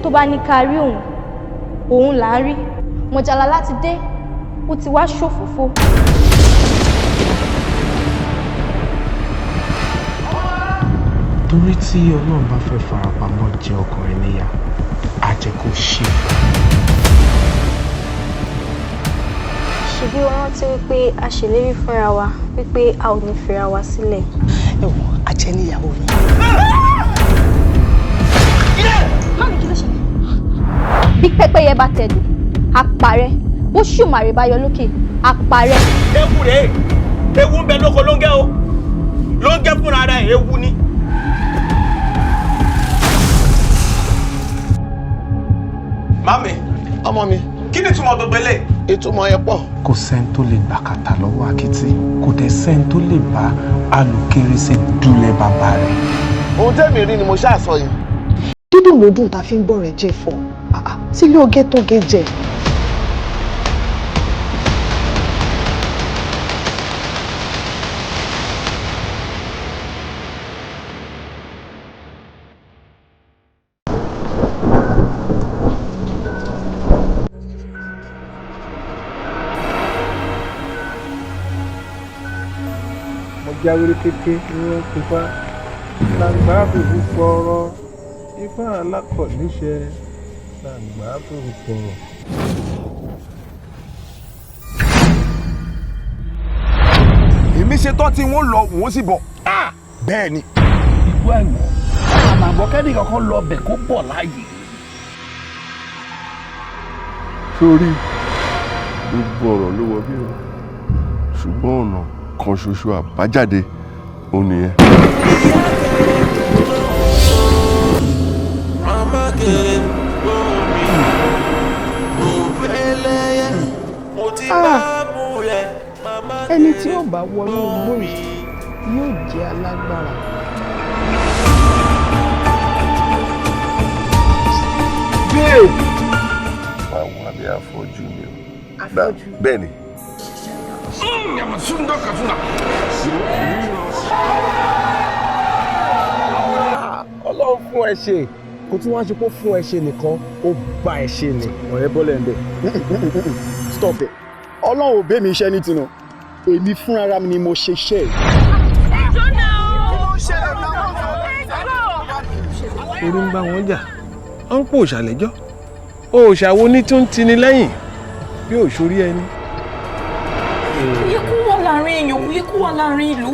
Tó bá ní ká rí òun, òun là ń rí. Mọ̀jàlá láti dé, ó ti wá ṣòfófó. Torí tí Ọlọ́run bá fẹ́ farapamọ́ jẹ ọkùnrin níyà, á jẹ́ kó ṣe. Ṣebí o rántí wípé a ṣèlérí fúnra wa wípé a ò ní fira wa sílẹ̀? Ẹ wò, ajẹ́ níyàwó yín. Mami, kí ló ṣẹlẹ̀? Bí pẹ́pẹ́yẹ bá tẹ̀dọ̀, á parẹ́. Bó ṣùmàrè bá yọ lókè, á parẹ́. Ewu rèé, ewu ń bẹ lóko lóńgẹ́ o, lóńgẹ́ fúnra rẹ̀ ewu ni. Mami. Ọmọ mi. Kí ni ìtumọ̀ gbogbo eléyìí? Ìtumọ̀ ẹ̀ pọ̀. Kò sẹ́ni tó lè gbàkàtà lọ́wọ́ akitì, kò dẹ̀ sẹ́ni tó lè bá alùkérésì dúlẹ̀ bàbá rẹ̀. Ohun tẹ́mi rí ni mo ṣáà sọ yìí. Dídùn ló dùn tá a fi ń gbọ́ rẹ̀ jẹ́ fọ́ sílé oge tó ge jẹ. Mo jáwé kété ní wọ́n ń pefá làǹgbà fòfú fọ̀rọ̀ ifá alákọ̀ níṣẹ́ làǹgbà fòfú fọ̀rọ̀. Èmi ṣetán tí wọ́n lọ, wọ́n sì bọ̀, bẹ́ẹ̀ ni. Igbó àìmọ̀ àmàgbọ́ kẹ́ni kankan lọ bẹ̀ kó bọ̀ láàyè. Sórí gbogbo ọ̀rọ̀ ló wọ bí o, ṣùgbọ́n ọ̀nà kan ṣoṣo àbájáde òun nìyẹn. Ẹni tí ó bá wọnú igbó yìí yóò jẹ́ alágbára. Àwọn àbí afọ́jú ni o. Bẹ́ẹ̀ ni. Ọlọ́run fún ẹ ṣe, kò tún wá ṣe kó fún ẹ ṣe nìkan, ó bá ẹ ṣe ni. Ọ̀rẹ́, bọ́lẹ̀ ń bẹ̀. Stop it. Ọlọ́run ò bẹ́ mi iṣẹ́ ní tinú, èmi fúnra mi ni mo ṣe iṣẹ́ ẹ̀. Orí ń bá wọn jà, ó ń pò òṣàlẹ́jọ́, òòṣà wo ní tún tini lẹ́yìn bí òṣòrí ẹni. Kò yẹ kó wà láàrin èèyàn, kò yẹ kó wà láàrin ìlú.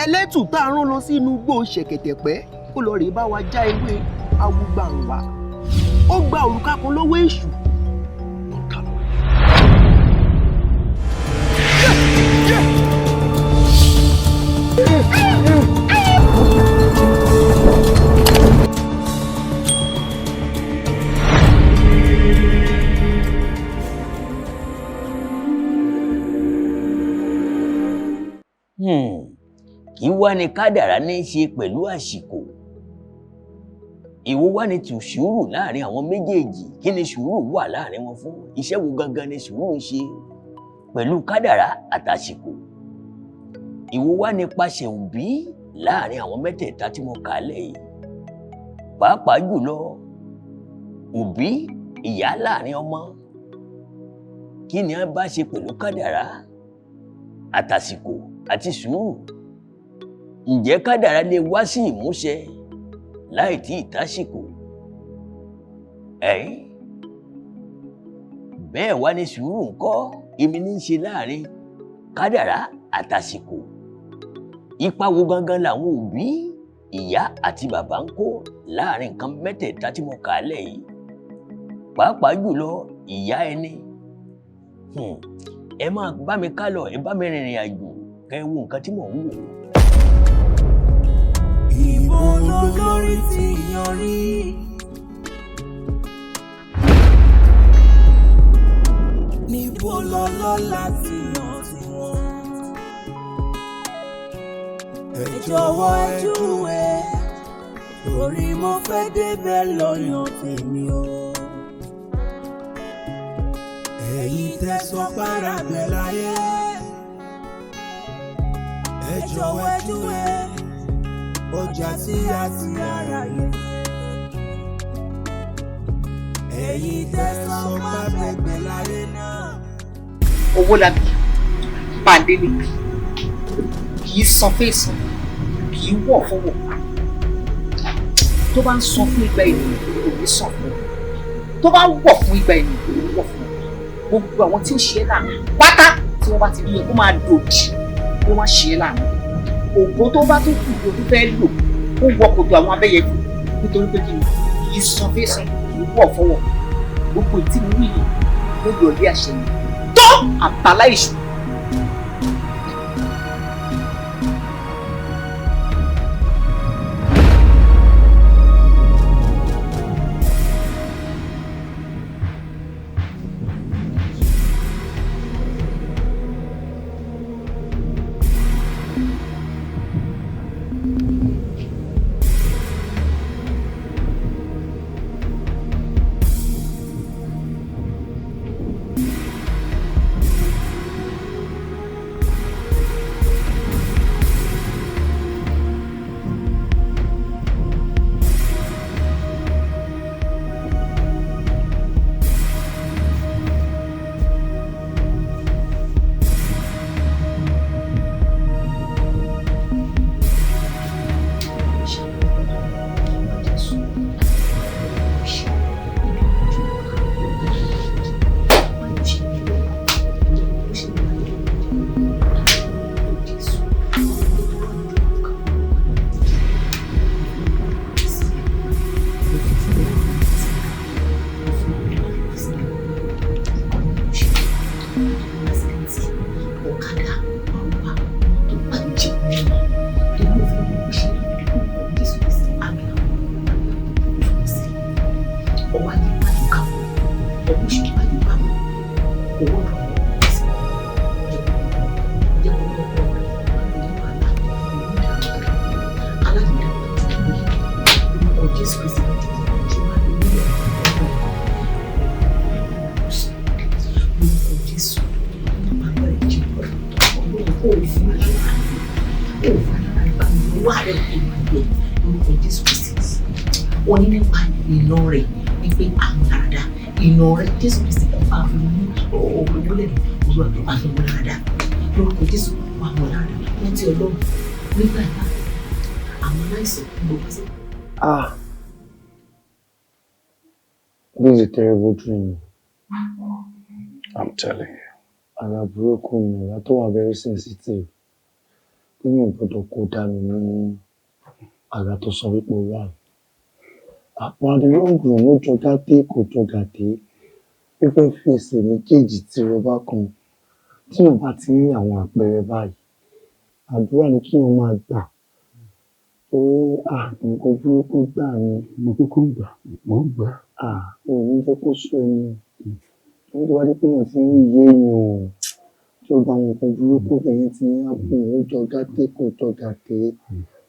Ẹlẹ́tù tá a rán lọ sí inú igbó Ṣẹ̀kẹ̀tẹ̀pẹ́ kó lọ rèé bá wa já ewé awúgbàǹwà, ó gba òrùka kan lọ́wọ́ èṣù. Kí wá ní kádàrá ní í ṣe pẹ̀lú àsìkò? Ìwo wá ní tù sùúrù láàrin àwọn méjèèjì? Kí ni sùúrù wà láàrin wọn fún? Iṣẹ́ wo gangan ni sùúrù ń ṣe pẹ̀lú kádàrá àtàsìkò? Ìwo wá ní paṣẹ òbí láàrin àwọn mẹ́tẹ̀ẹ̀ta tí mo kà á lẹ̀ yìí, pàápàá jùlọ òbí ìyá láàrin ọmọ? Kí ni a bá ṣe pẹ̀lú kádàrá àtàsìkò àti sùúrù? Ǹjẹ́ kádàrá lè wá sí ìmúṣẹ láì tí ì tásìkò? Ẹ̀yìn bẹ́ẹ̀ wá ní sùúrù ńkọ́, èmi ní í ṣe láàrin kádàrá àtàsìkò? Ipa wo gangan làwọn òbí ìyá àti bàbá ń kó láàrin nǹkan mẹ́tẹ̀ẹ̀ta tí mo kà á lẹ̀ yìí, pàápàá jùlọ ìyá ẹni? Ẹ máa bá mi ká lọ, ẹ bá mi rìnrìn àjò kẹ́ ẹ wo nǹkan tí mò ń wò. Ibo lolórí ti yanrí? Níbo lọlọ́lá ti yan tiwọn? Ẹ jọ̀wọ́, ẹ júwe, torí mo fẹ́ débẹ̀ lọ́yàn tèmi o. Ẹ̀yin tẹ́ sọ para bẹ̀ láyé. Ẹ jọ̀wọ́, ẹ júwe ọjà tí a ti ara yẹ. Ẹ̀yin tẹ́ sọ má bẹ̀gbẹ̀ láyé náà. Owó la bí Bándélé kì í san fèsì, kì í wọ̀ fọwọ́. Tó bá ń san fún igba ènìyàn, kò ní san fún ọ. Tó bá wọ̀ fún igba ènìyàn, kò ní wọ̀ fún ọ. Gbogbo àwọn tí ó ṣe é láàánú pátá, tí wọ́n bá ti rí ẹ, kó máa dòdì, kó má ṣe é láàánú. Ògo tó bá tún kù tó tún fẹ́ lò, kó wọ kòtò àwọn abẹ́yẹfò, nítorí pé kí ni? Kì í san fèsì, kì í wọ̀ fọwọ́. Gbogbo ìtí mi wí yìí ló yọ̀lé àṣẹ yìí tó àbálá èṣù. Oní nípa iná rẹ̀ wípé àwọn àràdá iná rẹ̀ Jésù Kristi kò bá fi mú òwúrọ̀ lẹ́nu Olúwa tó bá fi mú láradá lórúkọ Jésù wà mú láradá wọ́n ti Ọlọ́run nígbà náà àwọn aláìsàn ló wá sí. Ah, this is a terrible dream. I'm telling you. Àlá burúkú ni, àlá tó wà very sensitive. Pé mi ò gbọ́dọ̀ kó dànù ní àlá tó sọ wípé ó wà. Àpò the long run, ó jọ gàté, kò jọ gàté. Fífẹ́ fi ẹsẹ̀ méjèèjì tí ó bá kan. Tí o bá ti rí àwọn àpẹẹrẹ báyìí, àdúrà ni kí o máa gbà. Torí nǹkan burúkú gbà ni. Mo kúkú ń gbà, mo ń gbà. Ò ní jẹ́ kó sú ẹni. Torí tó bá dé pé èèyàn ti ń rí iye èèyàn tí ó gba àwọn nǹkan burúkú bẹ̀yẹn ti ń happen, ó jọ gàté, kò jọ gàté.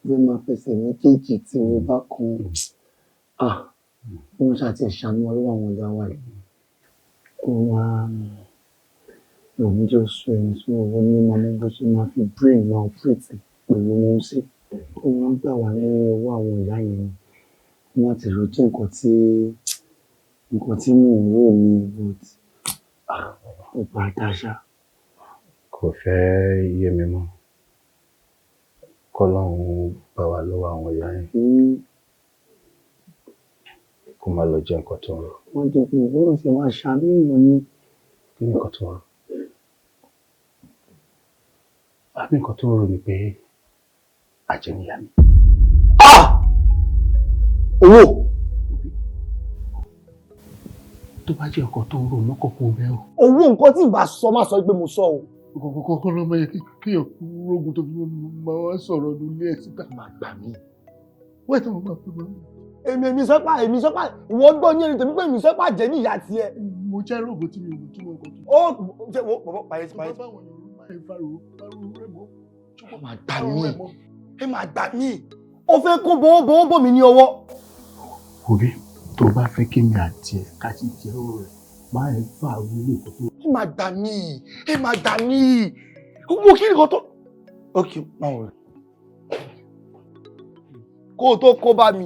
Ó fẹ́ máa fẹsẹ̀ méjèèjì tí o bá kan. Bí wọ́n ṣáà ti ṣàánú wa lọ́wọ́ àwọn ìyá wa yìí. Kó wá òun jẹ́ oṣù ẹni tí owó ní máa mú bó ṣe máa fi brain máa operate pẹ̀lú ohun sí. Kó wọ́n gbà wá ní ọwọ́ àwọn ìyá yẹn ni. Kó má ti lọ jẹ́ nǹkan tí mò ń rò ní, but ó bá dáṣá. Kò fẹ́ yé mi mọ́. Kọ́lọ́run gbà wá lọ́wọ́ àwọn ìyá yẹn. Kó má lọ jẹ́ nǹkan tó ń rò. Wọ́n jẹ́ pé ìwúrò ṣe máa ṣàánú èèyàn ni. Kí ni nǹkan tó ń rò? Àbí nǹkan tó ń rò ni pé àjẹ́ níyà mi. Owó! Tó bá jẹ́ nǹkan tó ń rò mọ́kàn kó bẹ́ẹ̀ o. Owó nǹkan tí ìbá sọ máa sọ pé mo sọ o. Kọ̀kọ̀kọ̀ ló máa yẹ kéèyàn rógun tó fi máa wá sọ̀rọ̀ nílé ẹ̀ síta. Má gbà mí. Wọ́n ti máa fi máa. Èmi sọ́pà ìwọ gbọ́ ní ẹni tèmi pé èmi sọ́pà jẹ́ ní ìyá tiẹ̀. Mo jẹ́ rògbò tí mi ò túmọ̀ nǹkan tó. Ó ṣe wo bọ̀bọ̀ pàyẹ́sì pàyẹ́sì. Ẹ máa gbà mí. Ẹ máa gbà mí. Ó fẹ́ kó bọ́wọ́ bọ̀ mí ní ọwọ́. Òbí tó bá fẹ́ kí mi àti ẹ̀ ká ti jẹ́ ọ̀rọ̀ rẹ̀ máa ẹ̀ fà wílé kó tó. Ẹ máa gbà mí. Ẹ máa gbà mí. Owó kí ni nǹkan tó. Ok, máa wọ̀. Kó o tó kó bá mi,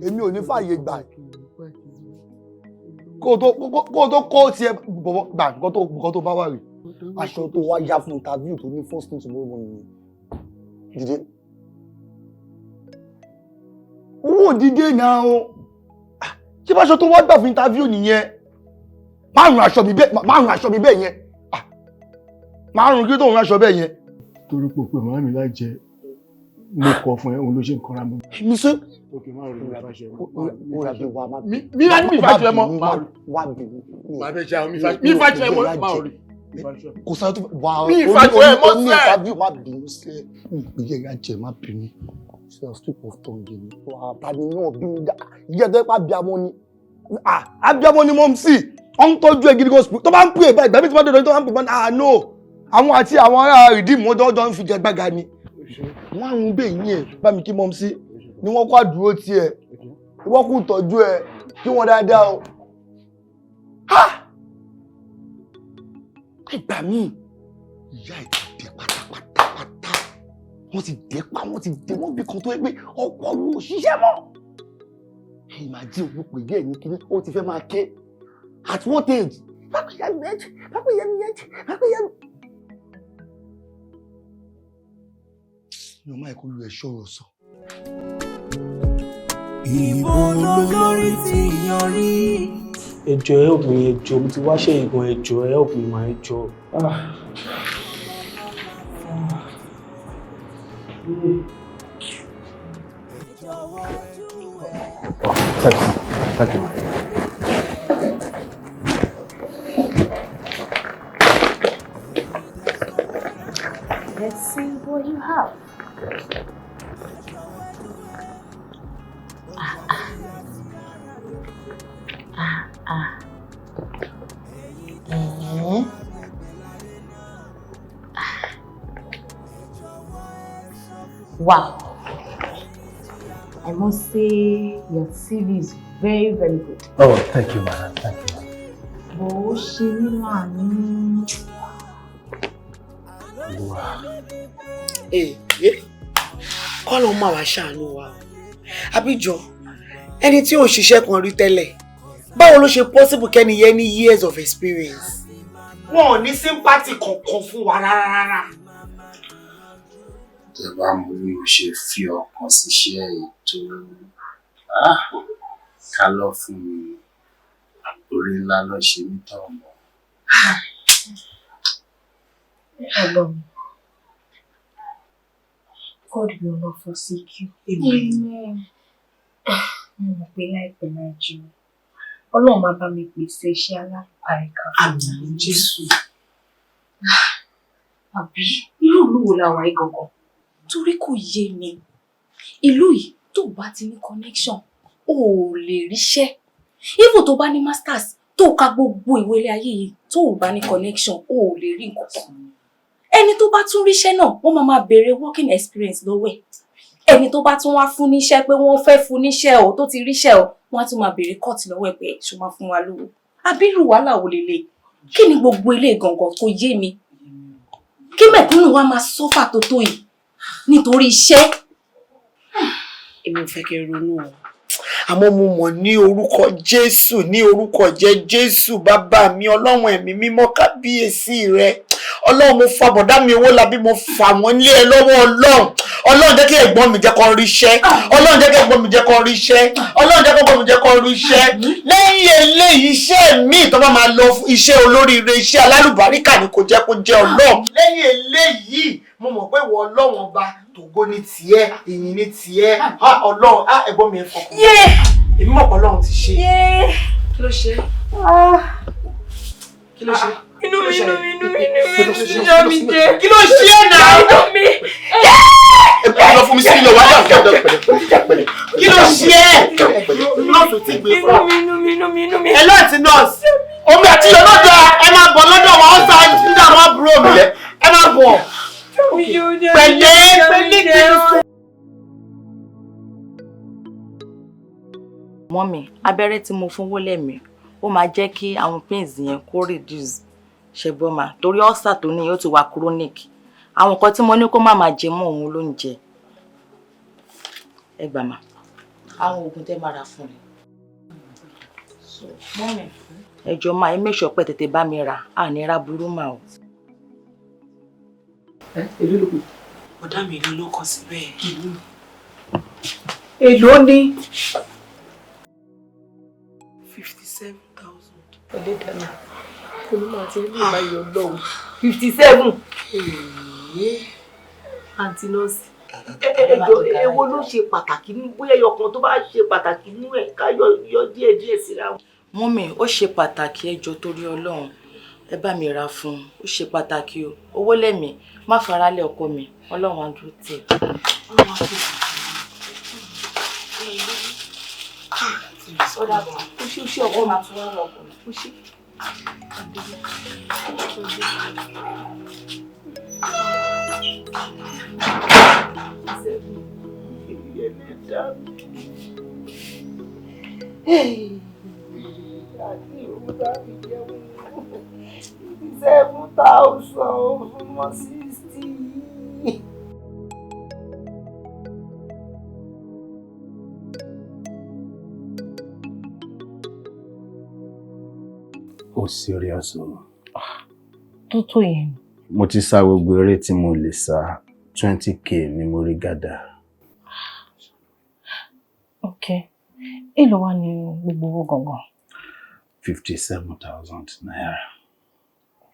èmi ò ní fààyè gbà. Kó o tó kó tiẹ̀ bọ̀bọ̀ gbà nǹkan tó bá wà rí. Aṣọ tó wá yá fún interview tó ní first thing tomorrow morning ni. Dìde. Owó dìde náà o. Ṣé báṣọ tó wá gbà fún interview nìyẹn? Márùn aṣọ mi bẹ́ẹ̀, márùn aṣọ mi bẹ́ẹ̀ yẹn. Márùn kí tó ń aṣọ bẹ́ẹ̀ yẹn. Torí pé pé màmá mi láì jẹ mo kọ fún ẹ, òun ló ṣe ń kọra mi. Mi sọ. Òkè má rí mi fàṣẹ. Ó rà bí wà má Mi rà ní mi fàṣẹ mọ́. Wà bínú. Má bẹ jẹ́ àwọn mi fàṣẹ mọ́ má rí. Kò sáré tó wà Mi fàṣẹ mọ́ ó ní sẹ́. interview, má bínú sí ẹ. Ìyá ìyá jẹ má bínú. Ṣé o slip of tongue ni? Wà á ta ni náà bí mi dá. Ìyá tó yẹ pé abiyamọ ni. Abiyamọ ni mọ̀ sí. Ó ń tọ́jú ẹ gidi gan tó bá ń pè é báyìí, ìgbà mi ti bá dọ̀dọ̀ tó bá ń pè é báyìí, ah no. Àwọn àti àwọn ará rìdíìmù wọn jọ ń fi jẹgbága ni. Wọ́n àrùn bẹ́ẹ̀ yín ẹ̀ bá mi kí mọ̀ sí. Ni wọ́n kó àdúró tiẹ̀. Ìwọ́n kò tọ́jú ẹ kí wọ́n dáadáa o. Ha! Ìgbà míì, ìyá ẹ̀ ti dé pátápátápátá. Wọ́n ti dé pa, wọ́n ti dé wọ́n bí kan tó yẹ pé ọpọlọ ò ṣiṣẹ́ mọ́. Ẹ̀yin máa jí òun pè é ní kíní, ó ti fẹ́ máa ké. At what age? Pápá ìyá mi yẹn jẹ́, pápá ìyá mi yẹn jẹ́, pápá ìyá mi. Mi ò máa kó lu ẹ̀ṣọ́ ọ̀rọ̀ sọ. Ìbò lólórí ti yan rí. Ẹ jọ̀ọ́, help me, ẹ jọ̀ọ́, mo ti wáṣẹ́ ìgan, ẹ jọ̀ọ́, help me ma, ẹ jọ̀ọ́. Oh, thank you. Thank you, ma. Let's see what you have. Ah, ah. Eh? Wow. I must say your CV is very, very good. Oh, thank you, madam. Thank you. Bó ṣe ní láàánú. Wow. Kọ́lọ́ máa wá ṣàánú wa o. Àbíjọ, ẹni tí ò ṣiṣẹ́ kan rí tẹ́lẹ̀, báwo ló ṣe possible kẹ́ni yẹn ní years of experience? Wọn ò ní sympathy kankan fún wa rárá rárá. Tẹ bá mọ bí mo ṣe fi ọkàn síṣẹ́ ètò ká lọ fún mi, orí ńlá lọ ṣe mí tọ̀ mọ́. Ẹ̀gbọ́n mi, God will not forsake you. Amen. Mo mọ̀ pé láìpẹ́ láì jìnnà, Ọlọ́run máa bá mi pèsè iṣẹ́ alálùbáríkà fún mi. Àmín Jésù. Àbí irú ìlú wo la wà yìí gangan? Torí kò yé mi. Ìlú yìí, tó bá ti ní connection, o ò lè ríṣẹ́. Even tó bá ní masters, tó ka gbogbo ìwé ilé ayé yìí, tó ò bá ní connection, o ò lè rí nǹkan kan. Ẹni tó bá tún ríṣẹ́ náà, wọ́n máa máa béèrè working experience lọ́wọ́ ẹ̀. Ẹni tó bá tún wá fún níṣẹ́ pé wọ́n fẹ́ fún níṣẹ́ o, tó ti ríṣẹ́ o, wọ́n á tún máa béèrè cut lọ́wọ́ ẹ̀ pé ṣó máa fún wa lówó. Àbí irú wàhálà wo lélẹ̀? Kí ni gbogbo ilé gangan kò yé mi? Kí mẹ̀kúnnù wa máa suffer tó tó yìí nítorí iṣẹ́. Èmi ò fẹ́ kẹ́ ronú o, àmọ́ mo mọ̀ ní orúkọ Jésù, ní orúkọ jẹ́ Jésù, bàbá mi Ọlọ́run ẹ̀mí mímọ́, kábíyèsí rẹ Ọlọ́run, mo fa bọ̀dá mi owó labí, mo fà wọ́n lé ẹ lọ́wọ́ Ọlọ́run. Ọlọ́run, jẹ́ kí ẹ̀gbọ́n mi jẹ́ kó ríṣẹ́. Ọlọ́run, jẹ́ kí ẹ̀gbọ́n mi jẹ́ kó ríṣẹ́. Ọlọ́run, jẹ́ kí ẹ̀gbọ́n mi jẹ́ kó ríṣẹ́. Lẹ́yìn eléyìí, iṣẹ́ mi tó bá máa lọ fún iṣẹ́ olóríire, iṣẹ́ alálùbáríkà ni kò jẹ́ kó jẹ́ Ọlọ́run. Lẹ́yìn eléyìí, mo mọ̀ pé ìwọ Ọlọ́run ọba, tògo ní tiẹ̀, ìyìn ní tiẹ̀. Ọlọ́run, ẹ̀gbọ́n mi, ẹ fọkàn. Èmi mọ̀ pé Ọlọ́run ti ṣe. Kí ló ṣe? Kí ló ṣe? Inú mi, inú mi, inú mi, inú mi, inú mi jẹ. Kí ló ṣe é náà? Inú mi. Ẹ lọ fún mi sí ilé wáyà. Kí ló ṣe é? Nọ́ọ̀sì ti gbé fún Inú mi, inú mi, inú mi, inú mi. Ẹ lọ́ọ̀tì nọ́ọ̀sì. Omi àti iyọ̀ náà dáa. Ẹ máa bọ̀ lọ́dọ̀ wọn, ó sá ń dá àwọn àbúrò mi. Ẹ máa bọ̀. Pẹ̀lẹ́ pẹ̀lẹ́ kí ló ṣe. Mummy, abẹ́rẹ́ tí mo fún Wólẹ̀mí, ó máa jẹ́ kí àwọn pains yẹn kó reduce, ṣẹgbọ́n ma? Torí ulcer tó ní, ó ti wà chronic. Àwọn nǹkan tí mo ní kó má máa jẹ mọ́, òun ló ń jẹ. Ẹ gbà mà, àwọn oògùn tẹ́ máa rà fún mi. Mummy, ẹ jọ̀ọ́ máa ẹ make sure pé tètè bá mi rà á ní ra burú mà o. Ẹ èló ló kù. Ọ̀dà mi èló ló kọ síbẹ̀. Èló ni. 57,000. Ẹlẹ́dàá olúmọ àti ilé ìbáyọ̀ lọ́wọ́ 57. Àǹtí nọ́ọ̀sì. Ẹjọ èwo ló ṣe pàtàkì ní bóyá ẹyọ kan tó bá ṣe pàtàkì nínú ẹ ká yọ yọ díẹ̀ díẹ̀ síra wọn. Mummy, ó ṣe pàtàkì, ẹ jọ̀ọ́ torí Ọlọ́run, ẹ bá mi rà fún un, ó ṣe pàtàkì o. Owó lẹ́mìí, má faralẹ̀ ọkọ mi, Ọlọ́run á dúró tì ẹ́. Ó dàbọ̀. Ó ṣe, ó ṣe ọkọ mi. Ó ṣe. Àti òwúrọ̀ fi jẹun 7,000 fún mọ́ 60. Ó serious o. Tó tó yẹn? Mo ti sá gbogbo eré tí mo lè sá, 20K ni mo rí gàdà. Ok, èló wá ní gbogbo owó gangan? 57,000 naira.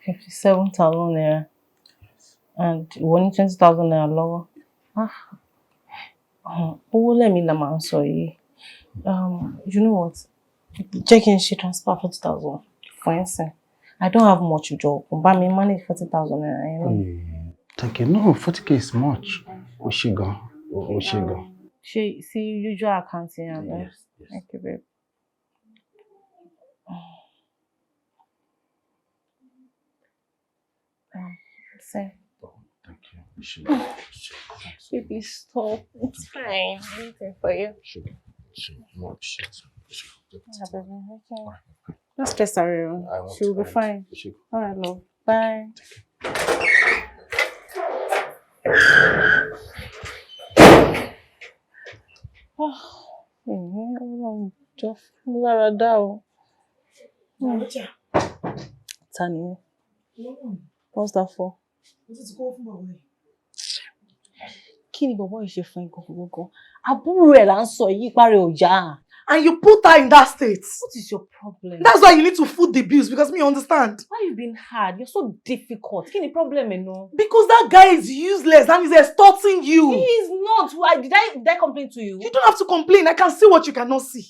57,000 naira. And ìwọ ní 20,000 naira lọ́wọ́. Ah, owó lẹ́mìí la máa ń sọ yìí. You know what? Jẹ́ kí n ṣe transfer 40,000 fún ẹ sìn. I don't have much jọ, kò bá mi manage 40,000 naira yẹn náà. Thank you. No, 40K is much. Ó ṣe gan. Ó ṣe gan. Ṣé sí usual account yẹn àbí? Yes, yes. Thank you, babe. Say. Oh, thank you. Ṣe, ṣe. Baby, stop. It's fine. I'm waiting for you. Ṣe, ṣe, mo appreciate. Ṣe. Yeah, baby. Okay. No stress, Ariel. I won't, She will I be won't. fine. Ṣe. All right, love. Bye. Oh, Ọlọ́run jọ fún mi lára dá o. Ta ni ẹ́? What's that for? Mo tún ti kó fún bàbá yìí. Kí ni bọ̀bọ́ yìí ṣe fún ẹ gangan? Àbúrò ẹ̀ là ń sọ yìí, parí ò yá. And you put her in that state. What is your problem? That's why you need to foot the bills, because me understand. Why you been hard? You're so difficult. Kí ni problem ẹ̀ náà? Because that guy is useless and he's extorting you. He is not. Why did I complain to you? You don't have to complain. I can see what you cannot see.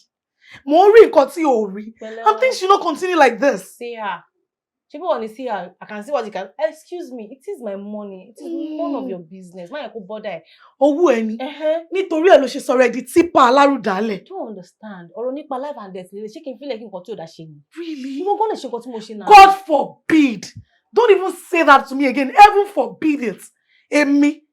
Mo ń rí nǹkan tí o ò rí. Pẹ̀lẹ́. And things should not continue like this. See her. Ṣé bí wọ́n ní see her? I can see what you can. Excuse me, it is my money. It is none of your business. Má yẹ kó bother ẹ̀. Owó ẹ ni. Nítorí ẹ̀ ló ṣe sọ̀rọ̀ ẹ̀ di tipper alárùdálẹ̀. I don't understand. Ọ̀rọ̀ nípa life and death lè ṣé kí n fílẹ̀ kí nǹkan tí ò dá ṣe ni? Really? Mo gbọ́dọ̀ ṣe nǹkan tí mo ṣe náà. God forbid. Don't even say that to me again. Heaven forbid it. Èmi,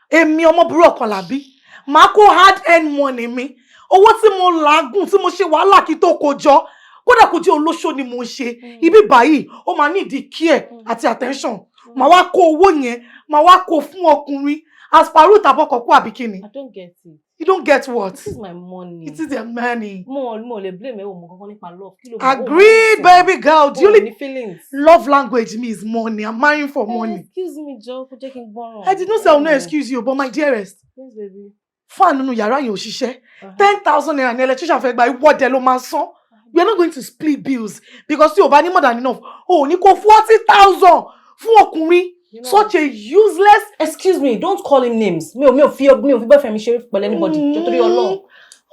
èmi ọmọ burú ọ̀kan làbí. Màá kó hard earned money mi. Owó tí mo làágùn, tí mo ṣe wàhálà kí tó kó jọ. Kódà kó jẹ́ olóṣó ni mo ń ṣe. Ibi báyìí, ó máa need care àti attention. Màá wá kó owó yẹn, màá wá kó fún ọkùnrin. As per root àbọ̀kọ̀ kú àbí kíni. I don't get it. You don't get what? This is my money. It is your money. Mo lè blame ẹ, o mọ kankan nípa love. Kí ló mọ̀? Agreed, baby girl. The O only ní feelings. love language me is money. I'm marrying for money. Excuse me, jọ̀ọ́, kó jẹ́ kí n gbọ́ràn. I did not say I will not excuse you, but my dearest, Yes, baby. fan nínú yàrá yẹn ò ṣiṣẹ́. 10,000 naira ní electrician fẹ́ gba, ìwọ́dẹ ló máa san. We are not going to split bills because tí o bá ní more than enough, o ò ní kó 40,000 fún ọkùnrin. Such a useless. Excuse me, don't call him names. Mi ò fi boyfriend mi ṣeré pẹ̀lú anybody. Jọ̀ọ́ torí Ọlọ́run.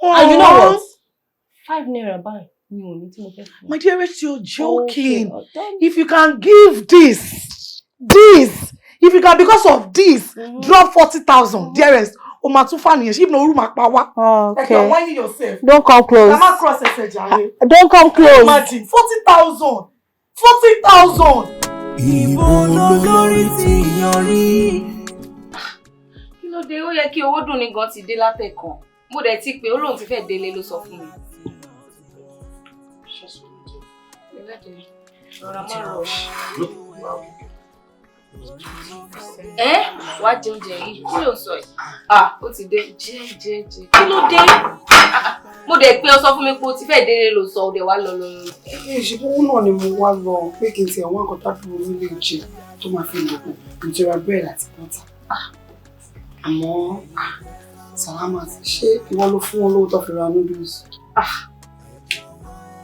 And you know what? ₦5 báyìí mi ò ní tí mo fẹ́ fún. My dearest, you're joking. Okay, If you can give this, if you can because of this, drop 40,000, dearest, o máa tún fan yẹn ṣe, if na orú máa pa wá. Okay. You're whining yourself. Don't come close. Ẹ má cross ẹsẹ̀ jàre. Don't come close. Imagine 40,000. 40,000. Ibo lolórí ti yanrí. Kí ló dé? Ó yẹ kí owó dùn ní gan ti dé látẹ̀kàn. Mo dẹ̀ ti pé ó lóun ti fẹ́ délé ló sọ fún mi. Rọra má rọ̀. Ẹ wá jẹ oúnjẹ yìí, kí ló ń sọ yìí? Ah, ó ti dé. Jẹ jẹ jẹ. Kí ló dé? Mo dẹ̀ pé o sọ fún mi pé o ti fẹ́ délé ló sọ, o dẹ̀ wá lọ lọ lọ. Ìṣègùn náà ni mo wá lọ pé kí n tiẹ̀ wá nǹkan tábìlì omi lè jẹ tó máa fi lò kù nítorí bread àti butter. Àmọ́ Salamat, ṣé ìwọ ló fún wọn lówó tó fi ra noodles?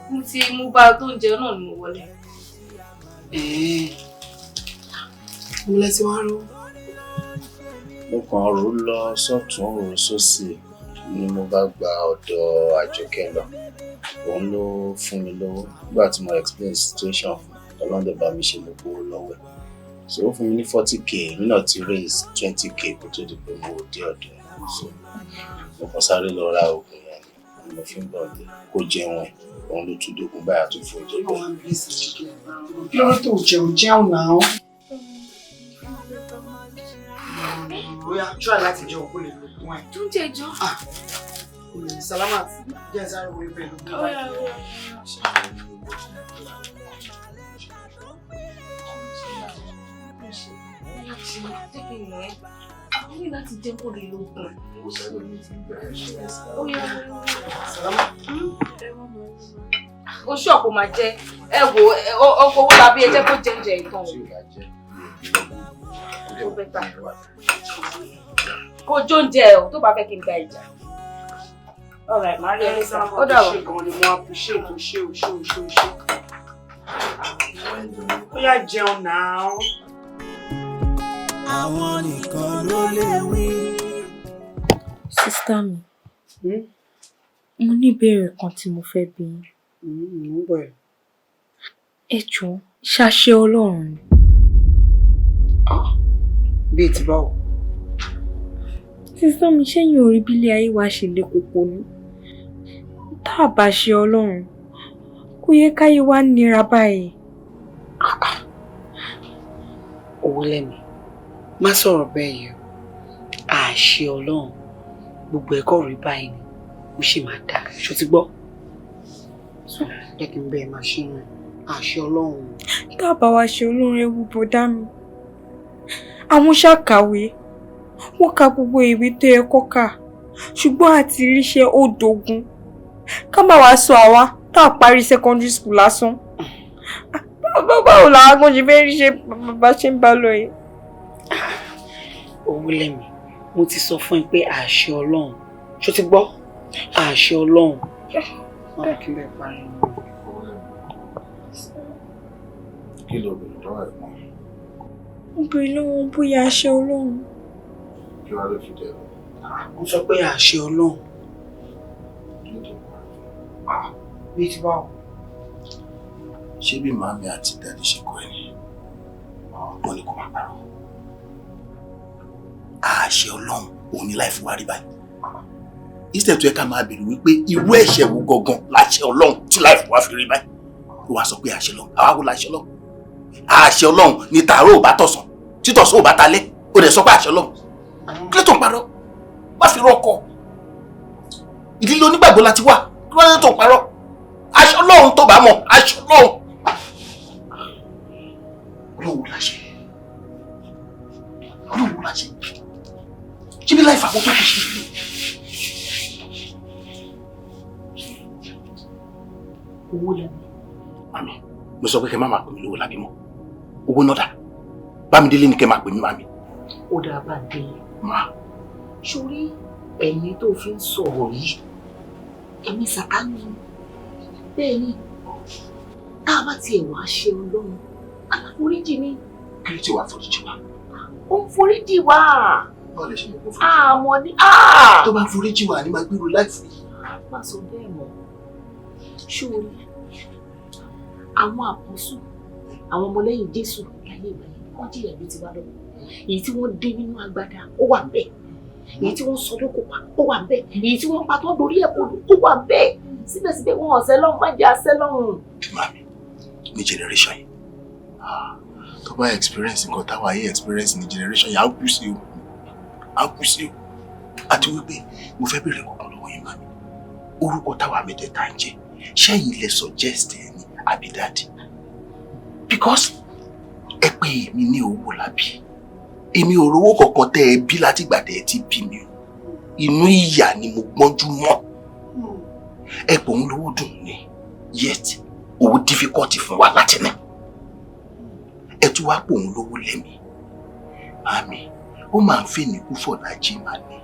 Mo ti mú bá tó ń jẹun náà ni mo wọlé. Mo lẹ ti wá rú. Mo kàn rò lọ sọ́tún rò sósì ni mo bá gba ọ̀dọ̀ Àjọkẹ́ lọ. Òun ló fún mi lówó nígbà tí mo explain situation fún un. Ọlọ́dẹ bá mi ṣe mo gbowó lọ́wọ́ ẹ̀. So ó fún mi ní 40K, èmi náà ti raise 20K kó tó di pé mo dé ọ̀dọ̀ ẹ̀. So mo kàn sáré lọ ra oògùn yẹn ni mo fi ń bọ̀ dé. Kó jẹun ẹ̀, òun ló tún dógún báyà tó fún oúnjẹ bẹ́ẹ̀. Kí ló dé tó jẹun jẹun náà? Bóyá try láti jẹun kó lè lo ògùn ẹ̀. Tún jẹ jọ. Salamat, jẹ́ sáré wo ibẹ̀ lógún báyìí. Ó ní láti jẹ́ kó lè lo ògùn. Ó ṣọ́ọ̀kù máa jẹ ẹ wo ọkọ̀ owó tàbí ẹ jẹ́ kó jẹ oúnjẹ ìtàn o. Kó jóúnjẹ o tó bá fẹ́ kí n gba ìjà. Alright, màá rí ẹ nísà. Ó dàbọ̀. Ṣé gan ni mo appreciate o ṣé o ṣé o ṣé o ṣé. Ó yá jẹun náà. Àwọn nìkan ló lè wí. Sísítà mi, mo ní ìbéèrè kan tí mo fẹ́ bi yín. Ẹ jọ̀ọ́, ṣáṣẹ Ọlọ́run ni. Bíi ti báwo? Sísítà mi, ṣẹ́yìn ò rí bí ilé ayé wa ṣe le koko ni? Tá a bá ṣe Ọlọ́run, kò yẹ káyé wa nira báyìí. Owó lẹ́mi, má sọ̀rọ̀ bẹ́ẹ̀ yẹn. Àṣẹ Ọlọ́run, gbogbo ẹ̀kọ́ rí báyìí ni, ó sì máa dáa. Ṣó ti gbọ́? Jẹ́ kí n bẹ́ẹ̀ máa ṣe rìn. Àṣẹ Ọlọ́run. Tá a bá wa ṣe Ọlọ́run, ewu bọ̀dá mi. Àwọn ṣàkàwé, wọ́n ka gbogbo ìwé tó yẹ kó kà, ṣùgbọ́n àti ríṣẹ́ ó dogun. Ká má wàá sọ àwa tá a parí secondary school lásán. Báwo làwọn kan ṣe fẹ́ ríṣẹ́ bá ṣe ń bá lọ yìí? Owó lẹ́mi, mo ti sọ fún ẹ pé àṣẹ Ọlọ́run. Ṣó ti gbọ́? Àṣẹ Ọlọ́run. Má kí n bẹ́ẹ̀ parí. Kí ló bèrè lọ́wọ́ ẹ̀ mọ́? Mo bèrè lọ́wọ́ bóyá àṣẹ Ọlọ́run. Kí wàá ló fi dẹ̀ ọ́? Mo sọ pé àṣẹ Ọlọ́run. Bíi ti báwo? Ṣé bí màámi àti dàdí ṣe kọ́ ẹ ni? Wọ́n ní kó máa parọ́. Àṣẹ Ọlọ́run òun ni láì fún wa rí báyìí. Instead tó yẹ ká máa bèrè wípé irú ẹ̀ṣẹ̀ wo gangan láṣẹ Ọlọ́run tí láì fún wa fi rí báyìí. Ó wá sọ pé àṣẹ Ọlọ́run, àwa wo láṣẹ Ọlọ́run? Àṣẹ Ọlọ́run ni tàárọ̀ ò bá tọ̀sán, títọ̀sán ò bá talẹ́, ó dẹ̀ sọ pé àṣẹ Ọlọ́run. Kí ló tó ń parọ́? Má fi rọ́kọ. Ìdílé onígbàgbọ́ la ti wà. Kí ló tó ń parọ́? Àṣẹ Ọlọ́run tó bá mọ̀, àṣẹ Ọlọ́run. Ọlọ́run wo láṣẹ? Ọlọ́run wo láṣẹ? Ṣé bí láì fàwọn tó kù ṣe? Owó lẹ́nu. Màmí, mo sọ pé kẹ́ má máa pè mí lówó lábí mọ́. Owó náà dà. Bámidélé ni kẹ́ máa pè mí màmí. Ó dáa Bándélé. Má. Sórí ẹ̀mí tó fi ń sọ̀rọ̀ yìí, ẹ̀mí Sàtánì. Bẹ́ẹ̀ ni, tá a bá tiẹ̀ wá ṣe Ọlọ́run, aláforíjì ni. Kí ló ti wà foríjì wa? Ó ń foríjì wá. Báwo lẹ ṣe mọ̀ kó foríjì wa? Àmọ́ ní. Tó bá foríjì wa ni máa gbèrò láìfù yìí. Má sọ bẹ́ẹ̀ mọ́. Sórí àwọn àpọ́sù, àwọn ọmọlẹ́yìn Jésù láyé ìgbà yẹn, wọ́n jìyà bí tiwa lọ. Èyí tí wọ́n dé nínú agbada, ó wà bẹ́ẹ̀. Èyí tí wọ́n sọ lóko pa, ó wà bẹ́ẹ̀. Èyí tí wọ́n pa tó dorí ẹ̀ kodò, ó wà bẹ́ẹ̀. Síbẹ̀síbẹ̀ wọn ọ̀sẹ̀ lọ́hùn, má jẹ́ àṣẹ lọ́hùn. Màmí, ní generation yìí, tó bá experience nǹkan táwa yìí experience ní generation yìí, á kú sí o. Á kú sí o. Àti wípé mo fẹ́ bèrè kankan lọ́wọ́ yín màmí. Orúkọ táwa mẹ́tẹ̀ẹ̀ta ń jẹ́, ṣẹ́yìn lẹ suggest ẹ ní àbí daddy? Because ẹ pé pè mí ní Owólabí. Èmi ò rówó kankan tẹ́ ẹ bí látìgbà tẹ́ ẹ ti bí mi o. Inú ìyà ni mo gbọ́njú mọ́. Ẹ pò ń lówó dùn ní, yet owó difficult fún wa láti ní. Ẹ tún wá pò ń lówó lẹ́mí. Màámi, ó máa ń fèmí kú fọ̀lájì màá ní.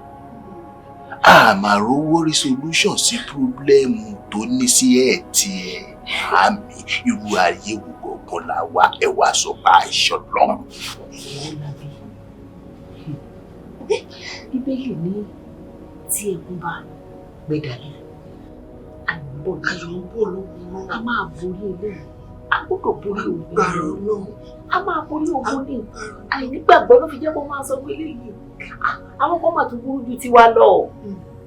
A máa rówó rí solution sí problem tó ní sí ẹ̀ tiẹ̀. Màámi, irú ayé wo gangan la wá? Ẹ wá sọ pé àìsàn lọ́hùn. Bíbélì ní tí ẹkún bá gbẹdàlẹ, ayọ̀ ń bọ̀ lówùúrọ̀. A máa borí eléyìí, a gbọ́dọ̀ borí ogun, a máa borí ogun ní àìnígbàgbọ́ ló fi jẹ́ kó máa sọ pé eléyìí, àwọn kan mà tún burú ju tiwa lọ.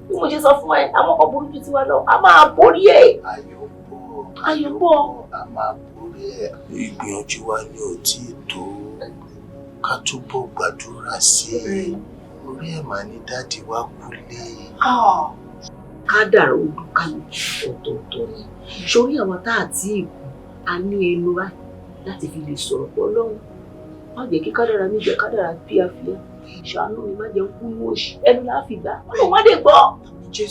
Bí mo ṣe sọ fún ẹ, àwọn kan burú ju tiwa lọ, a máa borí ẹ. Ayọ̀ ń bọ̀. A máa borí ẹ. Ìgbìyànjú wa ni ò tí ì tó, ká túbọ̀ gbàdúrà sí i. Orí ẹ̀ mà ní daddy wa kú lé. Kádàrá olúkálùkù ọ̀tọ̀ọ̀tọ̀ ni. Sórí àwọn tá àti ìkú, a ní ẹnu báyìí láti fi lè sọ̀rọ̀ pọ̀ lọ́hùn. Má jẹ́ kí kádàrá mi jẹ́ kádàrá fíafíà. Ṣàánú mi, má jẹ́ ń kú ní òṣì. Ẹnu la fi gbà. Ọlọ́run má dé gbọ́.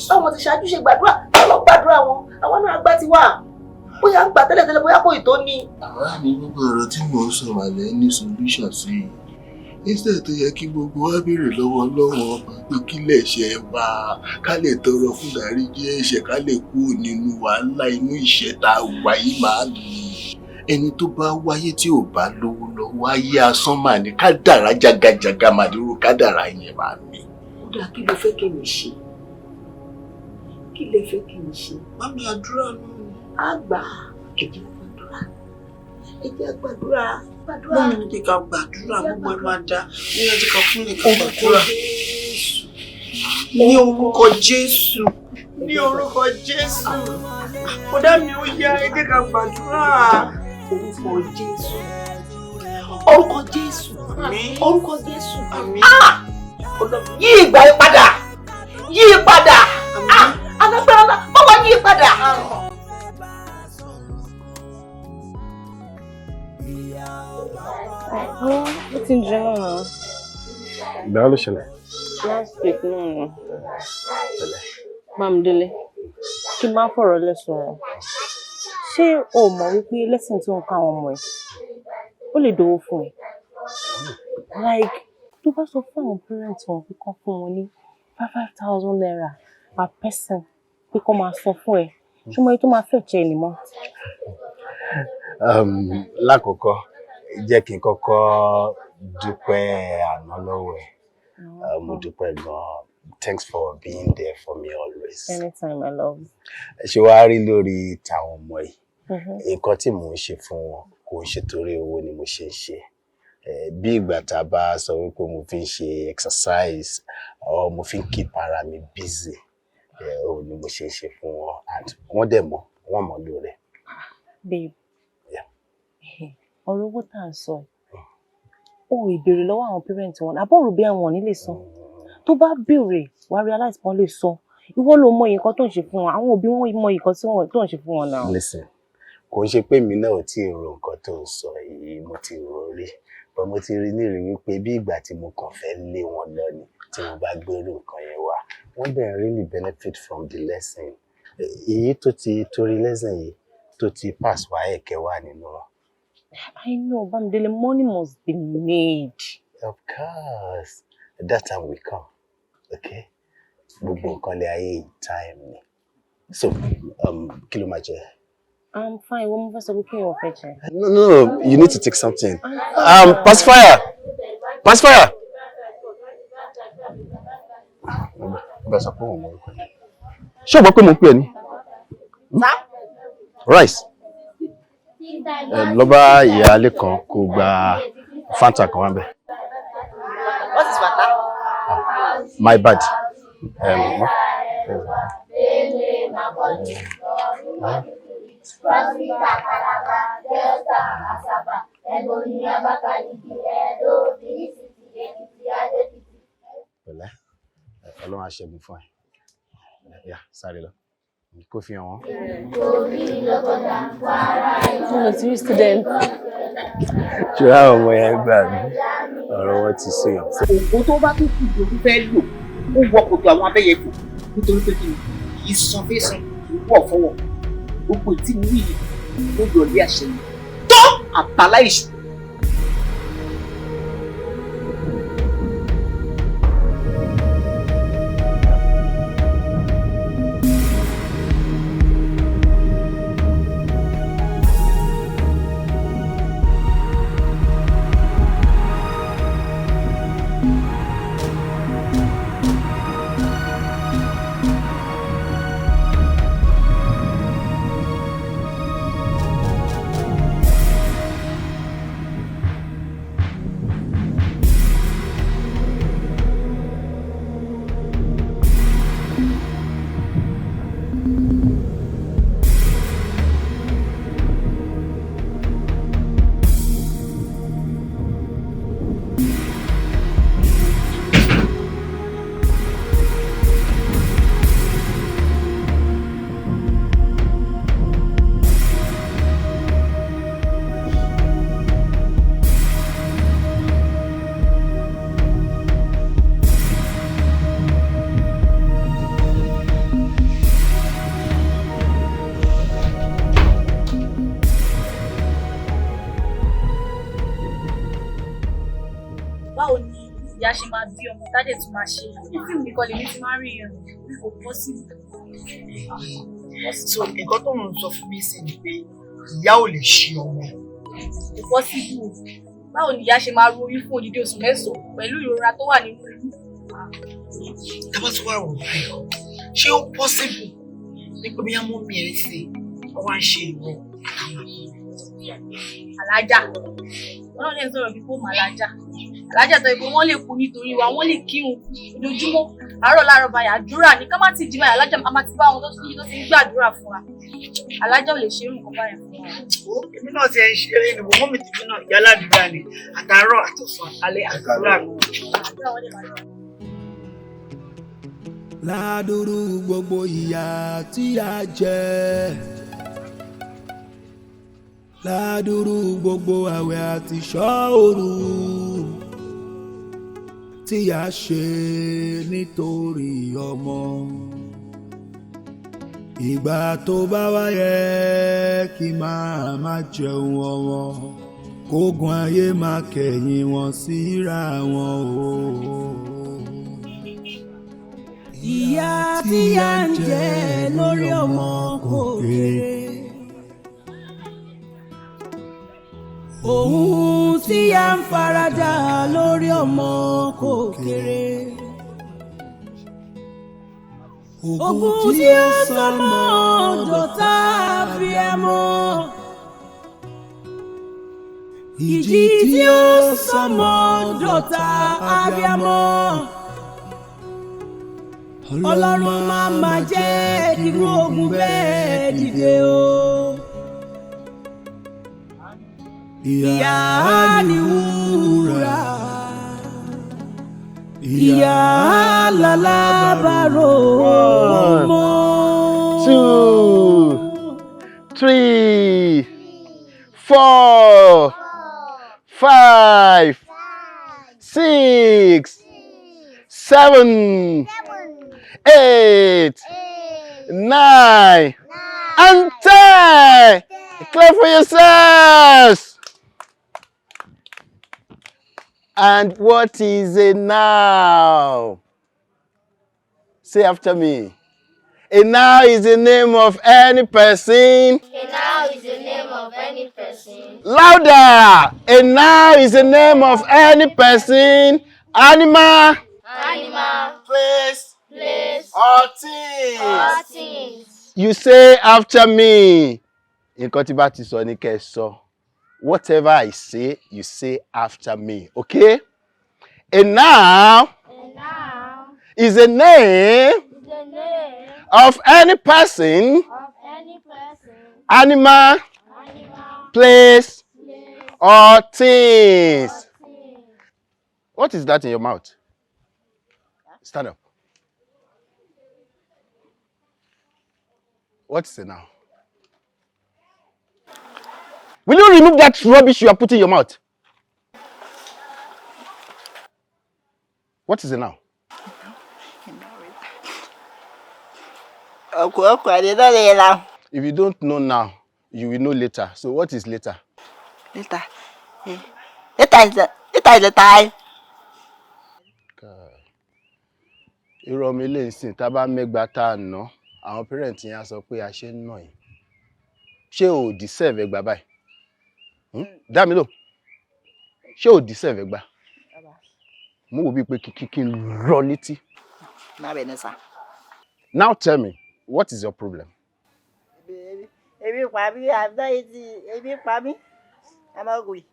Báwọn ti ṣáájú ṣe gbàdúrà, Ọlọ́run gbàdúrà wọn. Àwọn náà gbá ti wà. Bóyá ń gbà tẹ́lẹ̀tẹ́lẹ̀, bóyá kò ì tó ní. Àwa ní gbogbo ọ̀rọ̀ tí mò ń sọ màlẹ́ ní solution sí i. Instead tó yẹ kí gbogbo wa béèrè lọ́wọ́ Ọlọ́run ọba pé kí lẹ̀ṣẹ̀ wa, ká lè tọrọ fún ìdáríjì ẹ̀ṣẹ̀, ká lè kúrò nínú wàhálà inú ìṣẹ́ tá a wà yìí máa mi. Ẹni tó bá wáyé tí ò bá lówó lọ́wọ́, ayé asán mà ní kádàrá jagajaga mà nírú kádàrá yẹn máa mi. Ó dáa, kí ló fẹ́ kí mi ṣe? Kí lẹ fẹ́ kí n ṣe? Mami, àdúrà náà ni. Á gbà, ẹ jẹ́ gbàdúrà. Ẹ jẹ́ gbàdúrà. Gbàdúrà. Mummy ní kí ká gbàdúrà, gbogbo ẹ máa dá. Ní ẹ jẹ́ ká kúnlẹ̀ ká gbàdúrà. Ní orúkọ Jésù. Ní orúkọ Jésù. Kódà mi ó yá, ẹ jẹ́ ká gbàdúrà. Orúkọ Jésù. Orúkọ Jésù. Orúkọ Jésù. Ah! Ọlọ́run yí ìgbà yí padà. Yí padà. Ah! Alágbára náà, báwa yí padà. Ó ti ń jẹun náà. Ìgbà wo ló ṣẹlẹ̀? Last week náà ni. Pẹ̀lẹ́. Bámidélé, kí n má fọ̀rọ̀ lẹ̀ sọ̀rọ̀. Ṣé o mọ̀ wípé lesson tó ń kọ́ àwọn ọmọ ẹ̀, ó lè dowó fún ẹ? Like, tó bá sọ fún àwọn parents wọn pé kán fún wọn ní ₦5,000 per person pé kán máa sọ fún ẹ, ṣé o mọ iye tó máa fetch ẹ ní month? Lákọ̀ọ́kọ́, jẹ́ kí n kọ́kọ́ dúpẹ́ àná lọ́wọ́ ẹ̀. Mo dúpẹ́ gan-an. Thanks for being there for me always. Anytime, my love. Ṣé wàá rí lórí tàwọn ọmọ yìí? Nǹkan tí mò ń ṣe fún wọn kò ń ṣe torí owó ni mo ṣe ń ṣe. Bí ìgbà tá a bá sọ wípé mo fi ń ṣe exercise or mo fi ń keep ara mi busy, òun ni mo ṣe ń ṣe fún wọn, and wọ́n dẹ̀ mọ̀, wọ́n mọ̀ lóore. Babe. Ọ̀rọ̀ owó tá à ń sọ yìí, o ò béèrè lọ́wọ́ àwọn parents wọn, àbọ̀ rò bí àwọn ò ní lè san. Tó bá béèrè, wàá realize pọ́n lè san. Ìwọ ló mọ nǹkan tó ń ṣe fún wọn, àwọn òbí wọn mọ nǹkan tí wọ́n tó ń ṣe fún wọn náà. Listen, kò ń ṣe pé mi náà ò tí ì ro nǹkan tó ń sọ yìí, mo ti rò ó rí. But mo ti rí nírìí wípé bí ìgbà tí mo kàn fẹ́ lé wọn lọ ni tí mo bá gbérù nǹkan yẹn wá. Wọ́n dẹ̀ really benefit from the lesson. Èyí tó ti torí lesson yìí tó ti pass WAEC wà nínú wọn. I know, Bámidélé, money must be made. Of course, that time will come. Okay? Gbogbo nǹkan lé ayé yìí, time ni. So, kí ló máa jẹ? I'm fine. Wọ́n mú fẹ́ sọ pé kí wọ́n fẹ́ jẹ. No, no, no, you need to take something. Pacifier! Pacifier! Bẹ́ẹ̀ sọ pé òun mọ orúkọ ẹ̀. Ṣé o gbọ́ pé mo ń pè ẹ́ ní? Rice. Lọ bá ìyáálé kan kó gba Fanta kan wá bẹ̀. What is Fanta? My bad. What? Calabar, Delta, Asaba, Ebonyi, Abakaliki, Edo, Benin City, Ekiti, Ado-Ekiti. Pẹ̀lẹ́, Ọlọ́run á ṣẹ́gun fún ẹ. Yá, sáré lọ. Kó fi hàn wọ́n. Kogi, Lokoja, Kwara, Mo lọ sí rí student. Ṣé àwọn ọmọ yẹn gbà mí? Ọ̀rọ̀ wọn ti sèyàn. Ògùn tó bá tún kù tó fẹ́ lò ó wọ kòtò àwọn abẹ́yẹfò, nítorí pé kí ni, kì í san fẹ́sàn, kì í wọ̀ fọwọ́. Gbogbo ìtì mú yìí ló yọ̀lé àṣẹ yìí tó àbálá èṣù. Báwo ni ìyá ṣe máa bí ọmọ tádẹ̀ tún máa ṣe? Ní fíìmù nìkan lèmi ti máa ń rí yẹn, bí kò possible. So nǹkan tó ń sọ fún mi sí ni pé ìyá ò lè ṣe ọmọ. Kò possible. Báwo ni ìyá ṣe máa ru oyún fún odidi oṣù 9 pẹ̀lú ìrora tó wà nínú inú? Tá bá tún wá rò báyìí, ṣé ó possible ní pé bóyá mummy ẹ̀ ṣe wọ́n wá ń ṣe ìwọ àtàwọn Alájà. Wọn náà lè sọ̀rọ̀ bí fóònù alájà. Alájà tó yẹ pé wọ́n lè kú nítorí wa, wọ́n lè kírun ojoojúmọ́. Àárọ̀ láàárọ̀ báyìí àdúrà ní ká má ti jí báyìí, alájà a máa ti bá wọn tó ti ń gbàdúrà fún wa. Alájà ò lè ṣe irú nǹkan báyìí fún wa. Èmi náà ti ẹ̀ ń ṣeré ni, mọ́ mi tìbí náà ìyá aládùúrà ni, àtàárọ̀ àtọ̀sán alẹ́ àdúrà mi. Ládùúrú gbogbo ìyà tí a jẹ, ládùúrú gbogbo àwẹ̀ àti ìṣọ́ òru tí a ṣe nítorí ọmọ. Ìgbà tó bá wáyé kí máa má jẹun ọmọ, kógun ayé máa kẹ̀yìn wọn síra wọn o. Ìyà tí a ń jẹ lórí ọmọ kò kéré. Ohun tí a ń faradà lórí ọmọ kò kéré. Ogun tí ó sọmọ dọ̀tá abiyamọ. Ìjì tí ó sọmọ dọ̀tá abiyamọ. Ọlọ́run máa ma jẹ́ irú ogun bẹ́ẹ̀ dìde o. Ìyá ni wúrà, ìyá lálábàárò ọmọ. 2, 3, 4, 5, 6, 7, 8, 9, and 10. Clap for yourselves. And what is a noun? Say after me. A noun is the name of any person. A noun is the name of any person. Louder! A noun is the name of any person, animal, Animal, place, place, or things. or things. You say after me. Nǹkan tí bá ti sọ ni kẹ́ ẹ sọ. Whatever I say, you say after me, okay? A noun is a name The name of any person, of any person, animal, place, or things. What is that in your mouth? Stand up. What is it now? Will you remove that rubbish you are putting in your mouth? What is it now? Okay, I did not know now. If you don't know now, you will know later. So what is later? Later. Later is the time. Irú ọmọ ilé ìsìn tá a bá mẹ́gba tá a ná, àwọn parent yẹn á sọ pé a ṣe ń nà yín. Ṣé o ò deserve ẹgba báyìí? Dá mi lò. Ṣé o ò deserve ẹgba? Mo wò bíi pé kí n rọ létí. Má bẹ̀rẹ̀ sá. Now tell me, what is your problem? Ebi pa mí, I'm not eating. Ebi pa mí. I'm hungry.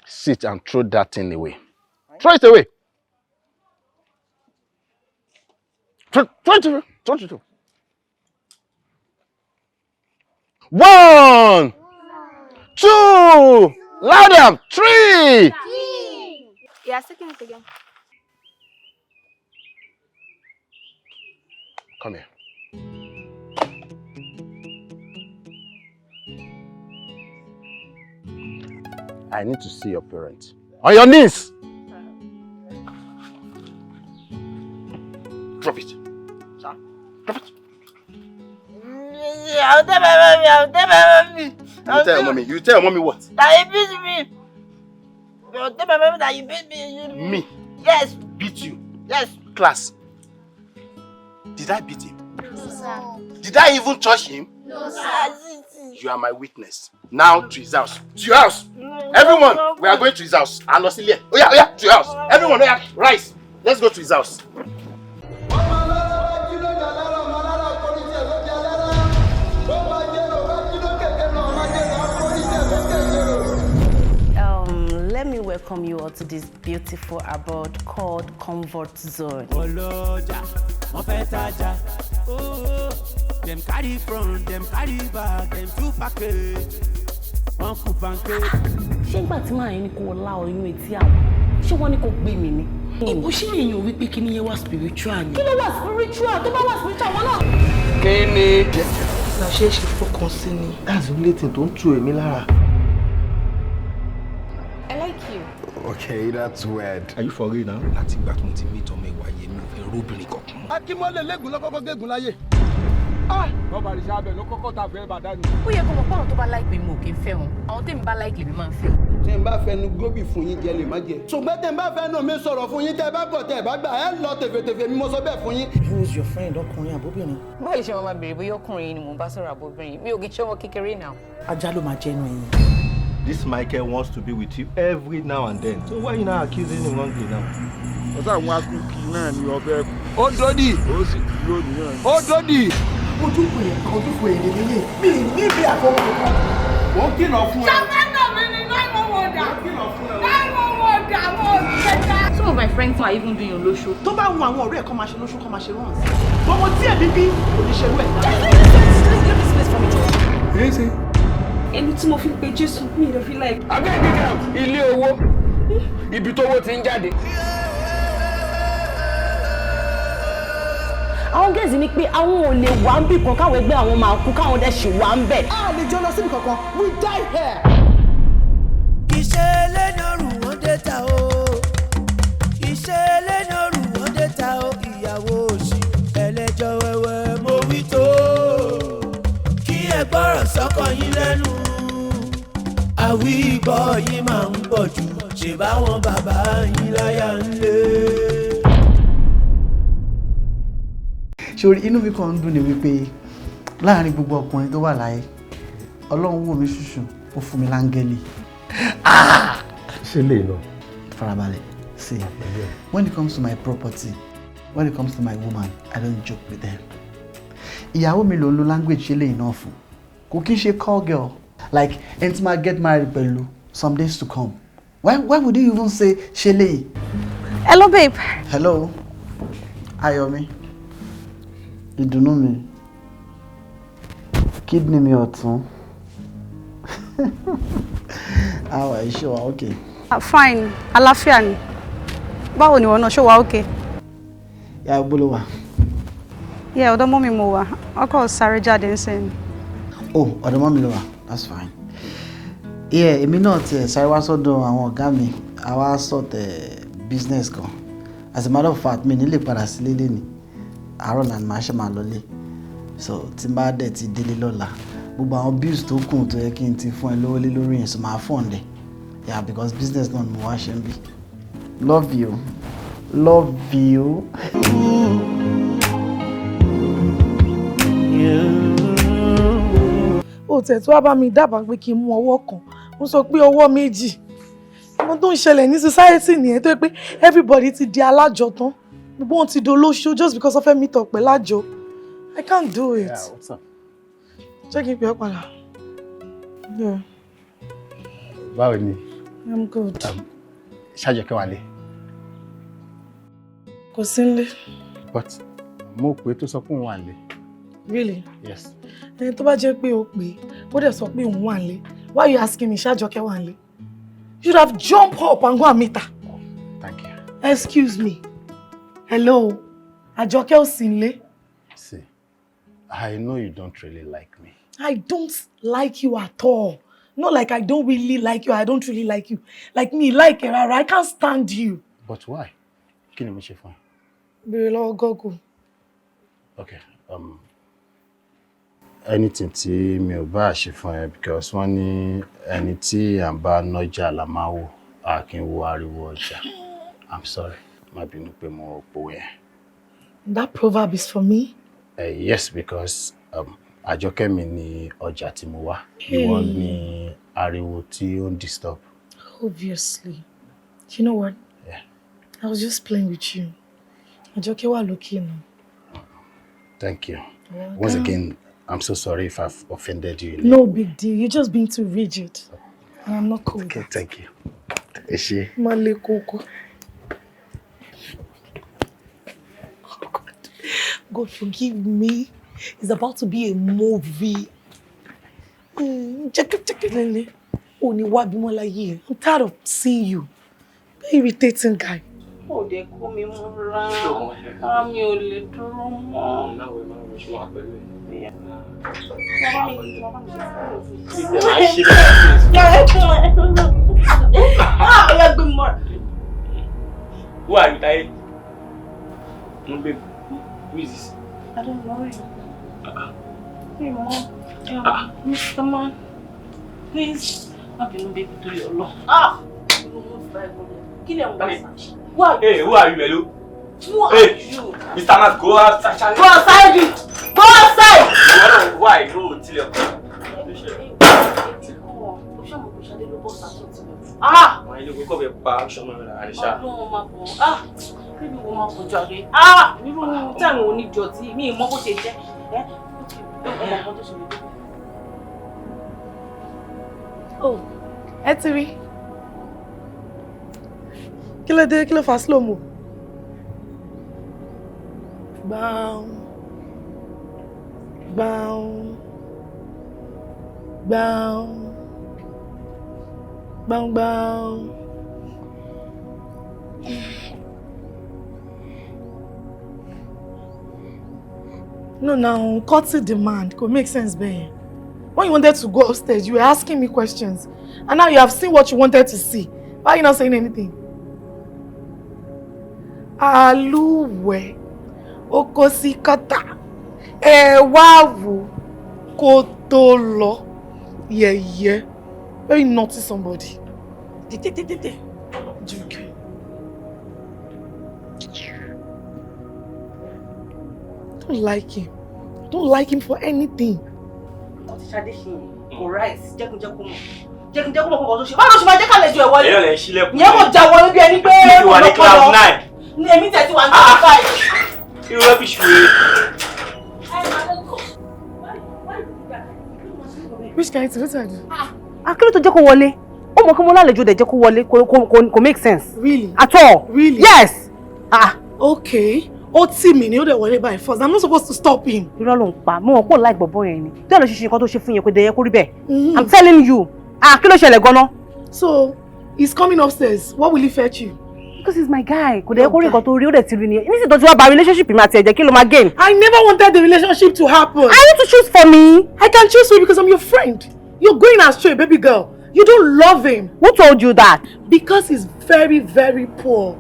Sit and throw that thing away. Throw it away. Throw it away. Throw it away. 1, 2, louder, 3. Yeah, second it again. Come here. I need to see your parents. On your knees! Drop it. Sir? Drop it. I'll tell my mommy. I'll tell my mommy. You tell your mommy. You tell your mommy what? That you beat me. I'll tell my mommy that you beat me. Me? Yes. Beat you? Yes. Class. Did I beat him? No, sir. Did I even touch him? No, sir. You are my witness. Now to his house. To your house. Everyone, we are going to his house. And Osilie. Oh yeah, to your house. Everyone, oh yeah, rise. Let's go to his house. Let me welcome you all to this beautiful abode called Comfort Zone. Dem carry front, dem carry back, dem two package, one coup pancake. Ṣé ìgbà tí màá yẹn ní kó lá oyún etí àwọn? Ṣé wọ́n ní kó gbé mi ni? Ìbò ṣé èèyàn wípé kí ni yẹn wà spiritual ni? Kí ló wà spiritual? Tó bá wà spiritual wọn náà. Kí ni? La ṣe é ṣe fọkàn sí ni. That's the only thing tó ń tu èmi lára. I like you. Okay, that's weird. Are you for real now? Láti ìgbà tí mo ti meet ọmọ ìwà yẹn mi ò fẹ́ róbìnrin kankan mọ́. Akínmọ́lẹ̀ lẹ́gùn lọ́kọ́kọ́ gégùn láyé. Bọ́ọ̀bù àríṣà abẹ ló kọ́kọ́ ta fẹ́ bàdánù. Ó yẹ kó mọ̀ pé àwọn tó bá like mi mo kì í fẹ́ wọn. Àwọn tèmi bá like lèmi máa ń fẹ́. Tí n bá fẹnu gómì fún yín jẹ lè má jẹ. Ṣùgbọ́n tí n bá fẹnu mi sọ̀rọ̀ fún yín tẹ́ bá kọ̀ tẹ́ bá gbà ẹ lọ tèfètèfè mi mo sọ bẹ́ẹ̀ fún yín. Who is your friend, ọkùnrin àbóbìnrin? Báwo lè ṣe máa béèrè bóyá ọkùnrin ni mò ń bá sọ̀rọ̀ àbóbìnrin? Mi ò kì í ṣe ọmọ kékeré náà. Ajá ló máa jẹnu ẹ̀yìn. This Michael wants to be with you every now and then. So why you now accusing him wrongly now? Ọ̀sán àwọn akúkì náà ni ọbẹ̀ kú. Ó dódì. Ó sì kú lónìí náà. Ó dódì. Ojúkò yẹn kan ojúkò èrè nílé mi ní ibi àfọwọ́ kan. Wọ́n kìlọ̀ fún ẹ. Ṣàfẹ́tọ̀ mi ni 911 dà. 911 dà wọ́n ò jẹta. Some of my friends are even doing olóṣó. Tó bá wù àwọn ọ̀rẹ́ ẹ̀ kọ́ máa ṣe lóṣó kọ́ máa ṣe runs. Gbogbo tí ẹ̀mí bí kò ní ṣerú ẹ̀. Leave this place for me, jọ̀ọ́. Èyí ṣe. Ẹnu tí mo fi ń pe Jésù mi ò fi láì. Abẹ́ẹ̀dẹ́gà ilé owó ibi tówó ti ń jáde. Àwọn gẹ̀ẹ́sì ní pé àwọn ò lè wá ń bì kan káwọn ẹgbẹ́ àwọn máa kú káwọn dẹ̀ ṣì wá ń bẹ̀. A lè jọ lọ síbi kankan, we die here. Iṣẹ́ lẹ́nàrú wọ́n dé ta o. Iṣẹ́ lẹ́nàrú wọ́n dé ta o. Ìyàwó òṣì ẹlẹ́jọ́ wẹ́wẹ́ mo wí tó. Kí ẹ gbọ́rọ̀ sọ́kọ yín lẹ́nu. Àwí ìgbọ́ yín máa ń pọ̀ jù. Ṣé báwọn bàbá yín láyà ń lé? Sori inú mi kàn ń dùn ní wípé láàrin gbogbo ọkùnrin tó wà láyé, Ọlọ́run wò mí ṣùṣù, ó fún mi láńgẹ́lì. Ṣé lè lọ? Farabalẹ̀, see, when it comes to my property, when it comes to my woman, I don't joke with them. Ìyàwó mi ló ń lo language ṣe lè náà fún. Kò kí n ṣe call girl, like ẹni tí máa get married pẹ̀lú some days to come. Why would you even say ṣe lè? Hello babe. Hello, Ayọ̀mí. Ìdùnnú mi, kidney mi ọ̀tún. How are you? Sure, okay. Fine, àlàáfíà ni. Báwo ni ìwọ náà, ṣó wà okay? Yeah, ibo lo wà. Yeah, ọ̀dọ̀ mọ́mì mo wà. Ọkọ̀ sáré jáde ń sìn. Oh, ọ̀dọ̀ mọ́mì ló wà. That's fine. Yeah, èmi náà tiẹ̀ sáré wá sọ́dọ̀ àwọn ọ̀gá mi, àwa sort business kan. As a matter of fact, mi ní lè padà sílé lénìí. Àárọ̀ là ní màá ṣe máa lọlé. So tí n bá dẹ̀ ti délé lọ́la, gbogbo àwọn bills tó kù tó yẹ kí n ti fún ẹ lówó lé lórí yẹn, so màá fund ẹ. Yeah, because business náà ni mo wá ṣe ń bí. Love you. Love you. Ó tẹ̀ tó wá bá mi dábàá pé kí n mú ọwọ́ kan, mo sọ pé ọwọ́ méjì. Ohun tó ń ṣẹlẹ̀ ní society nìyẹn, tó yẹ pé everybody ti di alájọ tán, gbogbo wọn ti dolóṣó just because wọ́n fẹ́ meet up pẹ̀lú àjọ. I can't do it. Yeah, what's up? Jẹ́ kí n pè ọ́ padà. Yeah. Báwo ni? I'm good. Ṣáàjọkẹ́ wà lé? Kò sí nílé. But mo pè é tó sọ pé òun wà nílé. Really? Yes. Ẹni tó bá jẹ́ pé o pè é, ó dẹ̀ sọ pé òun wà nílé, why you asking me ṣáàjọkẹ́ wà nílé? You should have jumped up and go and meet her. Thank you. Excuse me. Hello. Àjọkẹ́ ò sí nílé. See, I know you don't really like me. I don't like you at all. Not like I don't really like you. I don't really like you. Like me, like ẹ rárá. I can't stand you. But why? Kí ni mo ṣe fún ẹ? Béèrè lọ́wọ́ Google. Okay. Anything tí mi ò bá ṣe fún ẹ, because wọ́n ní ẹni tí à ń bá nọ́jà la máa wò, a kì í wo ariwo ọjà. I'm sorry. Má bínú pé mo pòwe yẹn. That proverb is for me. Yes, because Àjọkẹ́ mi ni ọjà tí mo wá. Ìwọ Hey. ni ariwo tí ó ń disturb. Obviously. You know what? Yeah. I was just playing with you. Àjọkẹ́ wà lókè náà. Thank you. Welcome. Once again, I'm so sorry if I've offended you. No big deal. You're just being too rigid. And I'm not cool with Okay, that. thank you. Ẹ ṣé. Má le koko. Oh God. God forgive me. It's about to be a movie. Check it, check it, Lele. Oh, ni wá bímọ láyé ẹ. I'm tired of seeing you. Very irritating guy. Ó dé kó mi múra. Ara mi ò lè dúró mọ́. Ah, ọ̀yá gbé mi mọ́ra. Who are you, Taye? No, babe. Who is this? I don't know him. Hey, Mom. Yeah, Mr. Man, please. Má bínú, baby, torí Ọlọ́run. Ah! Kí lẹ̀ ń wá sá? Who are you? Hey, who are you, hello? Who are Hey, you? Mr. Man, go outside. Go outside! Go outside! Ìwọ náà why no tilẹ̀kùn? Ah! Àwọn ilé ìwé kọ̀ fẹ́ pa action man lára ní ṣá. Ọlọ́run máa bọ̀. Ah! Bíbí wo máa bọ̀ jàre? Ah! Irú táìmù oníjọ tí mi ì mọ bó ṣe jẹ́. Ẹ́ ọmọ kan tó ṣe lè dé. Oh, ẹ ti rí. Kí ló dé? Kí ló fa slow mo? Gbàùn. Gbàùn. Gbàùn. Gbàùn gbàùn. No, now, courtesy demand could make sense, babe. When you wanted to go upstairs, you were asking me questions. And now you have seen what you wanted to see. Why are you not saying anything? Alúwẹ̀, ó kó sí kọ́tà, ẹ wá wò kó tó lọ. Yẹ̀yẹ́. Very naughty somebody. Tètè. Jùkẹ́. Don't like him. Don't like him for anything. Nǹkan tí Ṣadé ṣe yẹn kò right. Jẹ́kun jẹ́ kó mọ̀. Jẹ́kun jẹ́ kó mọ̀ kókò tó ṣe. Báwo ló ṣe máa jẹ́ kálejò ẹ̀ wọlé? Ẹ̀yọ́ lẹ̀ ń ṣílẹ̀kùn. Ìyẹn kò já wọlé bí ẹni pé Èmi ti wà ní ọlọ́pọlọ. class 9. Ní èmi tẹ̀ ti wà ní class 5. Irú rubbish wo ni? Which kind of thing? Akérò tó jẹ́ kó wọlé. Ó mọ̀ kí mo lálejò dẹ̀ jẹ́ kó wọlé kò make sense. Really? At all. Really? Yes. Ah. Okay. Ó tì mí ní ó dẹ̀ wọlé by force. I'm not supposed to stop him. Irọ́ ló ń pa. Mo mọ̀ pé ò láì gbọ̀bọ̀ yẹn ni. Tí ẹ̀ lọ ṣe ṣe nǹkan tó ṣe fún yẹn kò dẹ̀ yẹ kó rí bẹ́ẹ̀. I'm telling you. Ah, kí ló ṣẹlẹ̀ gan-an? So, he's coming upstairs. What will he fetch you? Because he's my guy. Kò dẹ̀ yẹ kó rí nǹkan tó rí, ó dẹ̀ ti rí nìyẹn. Nísìnyí tó ti wá ba relationship mi àti ẹ̀jẹ̀, kí ló máa gain? I never wanted the relationship to happen. I need to choose for me. I can choose for you because I'm your friend. You're going astray, baby girl. You don't love him. Who told you that? Because he's very, very poor.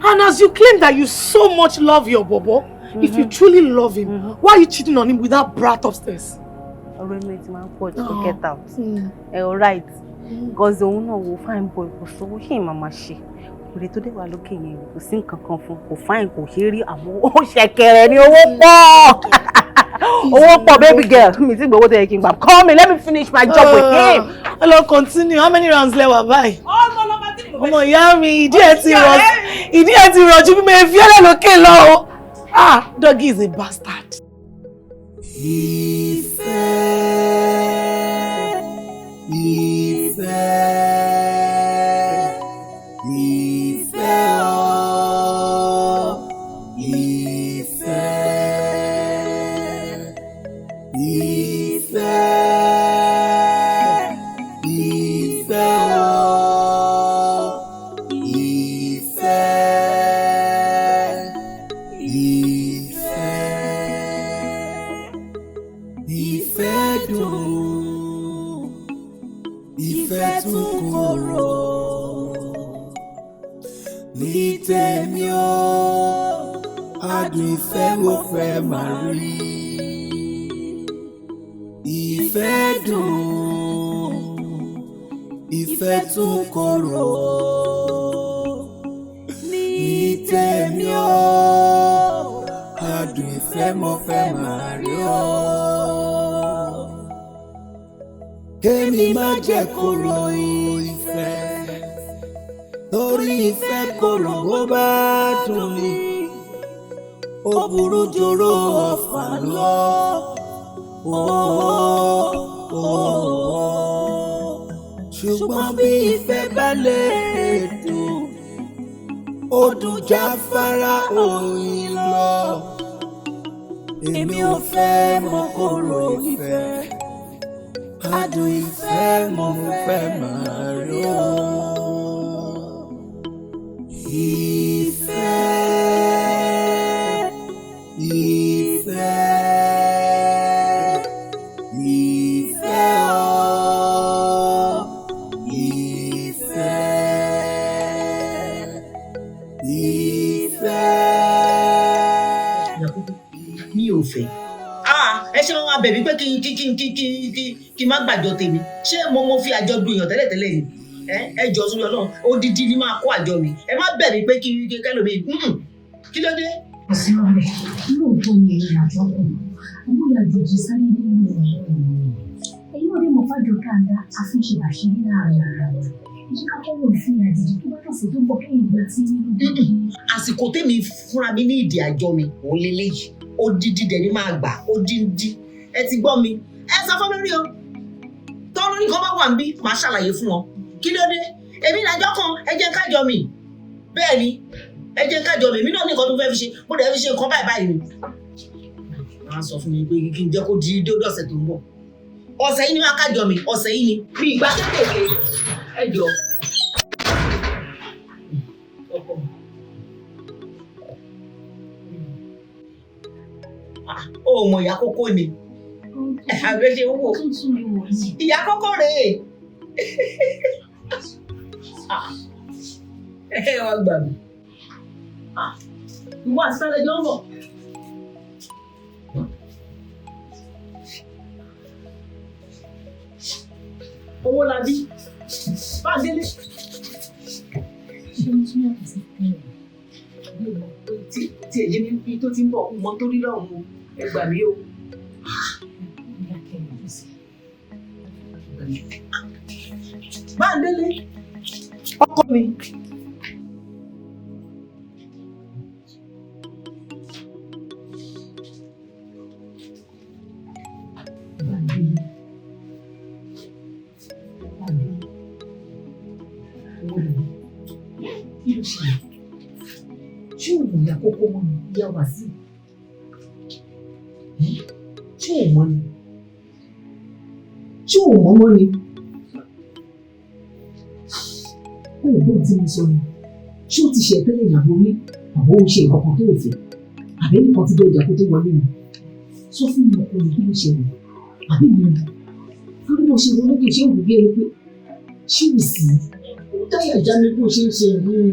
And as you claim that you so much love your bobo, if you truly love him, why are you cheating on him with that brat upstairs? Ọ̀rọ̀ inú ẹ ti máa ń pọ̀ jù. Oh. Get out. Ẹ all right, cause òun náà wo fine boy, kò sówó ṣé ìmọ̀ máa ṣe òde tó dé wà lókè yẹn, kò sí nǹkan kan fún, kò fine, kò ṣeé rí, àmọ́ ó ṣẹ̀kẹ̀rẹ̀ ní, owó pọ̀, owó pọ̀. Baby girl, mi ti gbowó tó yẹ kí n gbà. Call me, let me finish my job with him. Hello, continue. How many rounds lẹ wà báyìí? Ọmọ ìyá mi, ìdí ẹ ti rọ̀, ìdí ẹ ti rọ̀ ju bí mo fi ẹlẹ́ lókè lọ o. Ah, doggy is a bastard. Ìfẹ́, ìfẹ́, ìfẹ́ o, ìfẹ́, ìfẹ́, ìfẹ́ o, ìfẹ́, ìfẹ́. Ìfẹ́ dùn, ìfẹ́ tún korò. Ní tèmi o, adùn ìfẹ́ mo fẹ́ máa rí. Ìfẹ́ dùn, ìfẹ́ tún korò. Ní tèmi o, adùn ìfẹ́ mo fẹ́ máa rí o. Kémi má jẹ́ kóró ìfẹ́, torí ìfẹ́ korò, bó bá dùn mí, ó burú jòrò ọ̀fà lọ. Oh. Ṣùgbọ́n bí ìfẹ́ bá lè dùn, ó dùn jáfárá oyin lọ. Èmi ò fẹ́ mọ kóró ìfẹ́, adùn ìfẹ́ mo fẹ́ máa rí o. Ìfẹ́, ìfẹ́, ìfẹ́ o, ìfẹ́, ìfẹ́. Mi ò fẹ́. Ah, ẹ ṣe máa bẹ̀ mí pé kí n kí kí n kí kí kí kí n má gbàjọ tèmi. Ṣé mo fi àjọ du èèyàn tẹ́lẹ̀tẹ́lẹ̀ ni? Ẹ jọ sórí Ọlọ́run, odidi ni máa kó àjọ mi. Ẹ má bẹ̀ mí pé kí kí kẹlòmí. Kí ló dé? Ọ̀sán rẹ̀ lóòótọ́ ni ẹ̀yin àjọ kù àbúrò àjòjì sáré nínú ẹ̀yin òde mọ̀ fájọ káàdá àfúnṣe àṣírí láàrin ara wọn. Ẹ jẹ́ ká kọ́wọ́ ìfún àjèjì tó bá dọ̀sẹ̀ tó bọ̀ kẹ́yìn ìgbà tí nínú. Àsìkò tèmi fúnra mi ní ìdí àjọ mi òun leléyìí, odidi dẹ̀ ni máa gbà, odindi. Ẹ ti gbọ́ mi, ẹ sọ fún lórí o, tọ́lú ní kan bá wà níbí, màá ṣàlàyé fún wọn. Kí ló dé? Èmi ìdájọ́ kan, ẹ jẹ́ kájọ mi. Bẹ́ẹ̀ ni, ẹ jẹ́ kájọ mi. Èmi náà ní nǹkan tó fẹ́ fi ṣe, mo dẹ̀ fi ṣe nǹkan báyìí báyìí ni. Wọ́n á sọ fún mi pé kí n jẹ́ kó di dọ́sẹ̀ tó ń bọ̀. Ọ̀sẹ̀ yìí ni wọ́n á kájọ mi, ọ̀sẹ̀ yìí ni mi ìgbà kékèké. Ẹ jọ. O mọ ìyá kókó ni àbẹ ṣe wò ìyá kókó rèé. Ẹ wá gbà mí, ìwọ àti sáré jọ ń bọ̀. Owó la bí Bándélé. Ṣé mo tún yàtọ̀ sí tẹ́lẹ̀? Mi ò mọ̀ pé tí èyí mi bí tó ti ń bọ̀ mọ tó rí lọ́hùn o, ẹ gbà mí o. Bándélé ọkọ mi. Bándélé. Bándélé. Owó lè kí ló ṣe? Ṣé òun ìyá kókó mọ́ ni ìyá wá sí? Ṣé òun mọ́ ni? Ṣé òun mọ́ mọ́ ni? Ó ò gbọ́n tí mo sọ ni. Ṣé ó ti ṣe tẹ́lẹ̀ ìyàwó rí? Àbó ó ṣe nǹkan kan tó ò fẹ́? Àbí nǹkan ti dé ọjà kó tó wọlé ni? Sọ fún mi, ọkọ mi, kí ló ṣẹlẹ̀? Àbí mi ò torí mo ṣe wọlé kì í ṣe òun bí ẹni pé Ṣé o sì ó dáyà já mi bó ṣe ń ṣe yìí?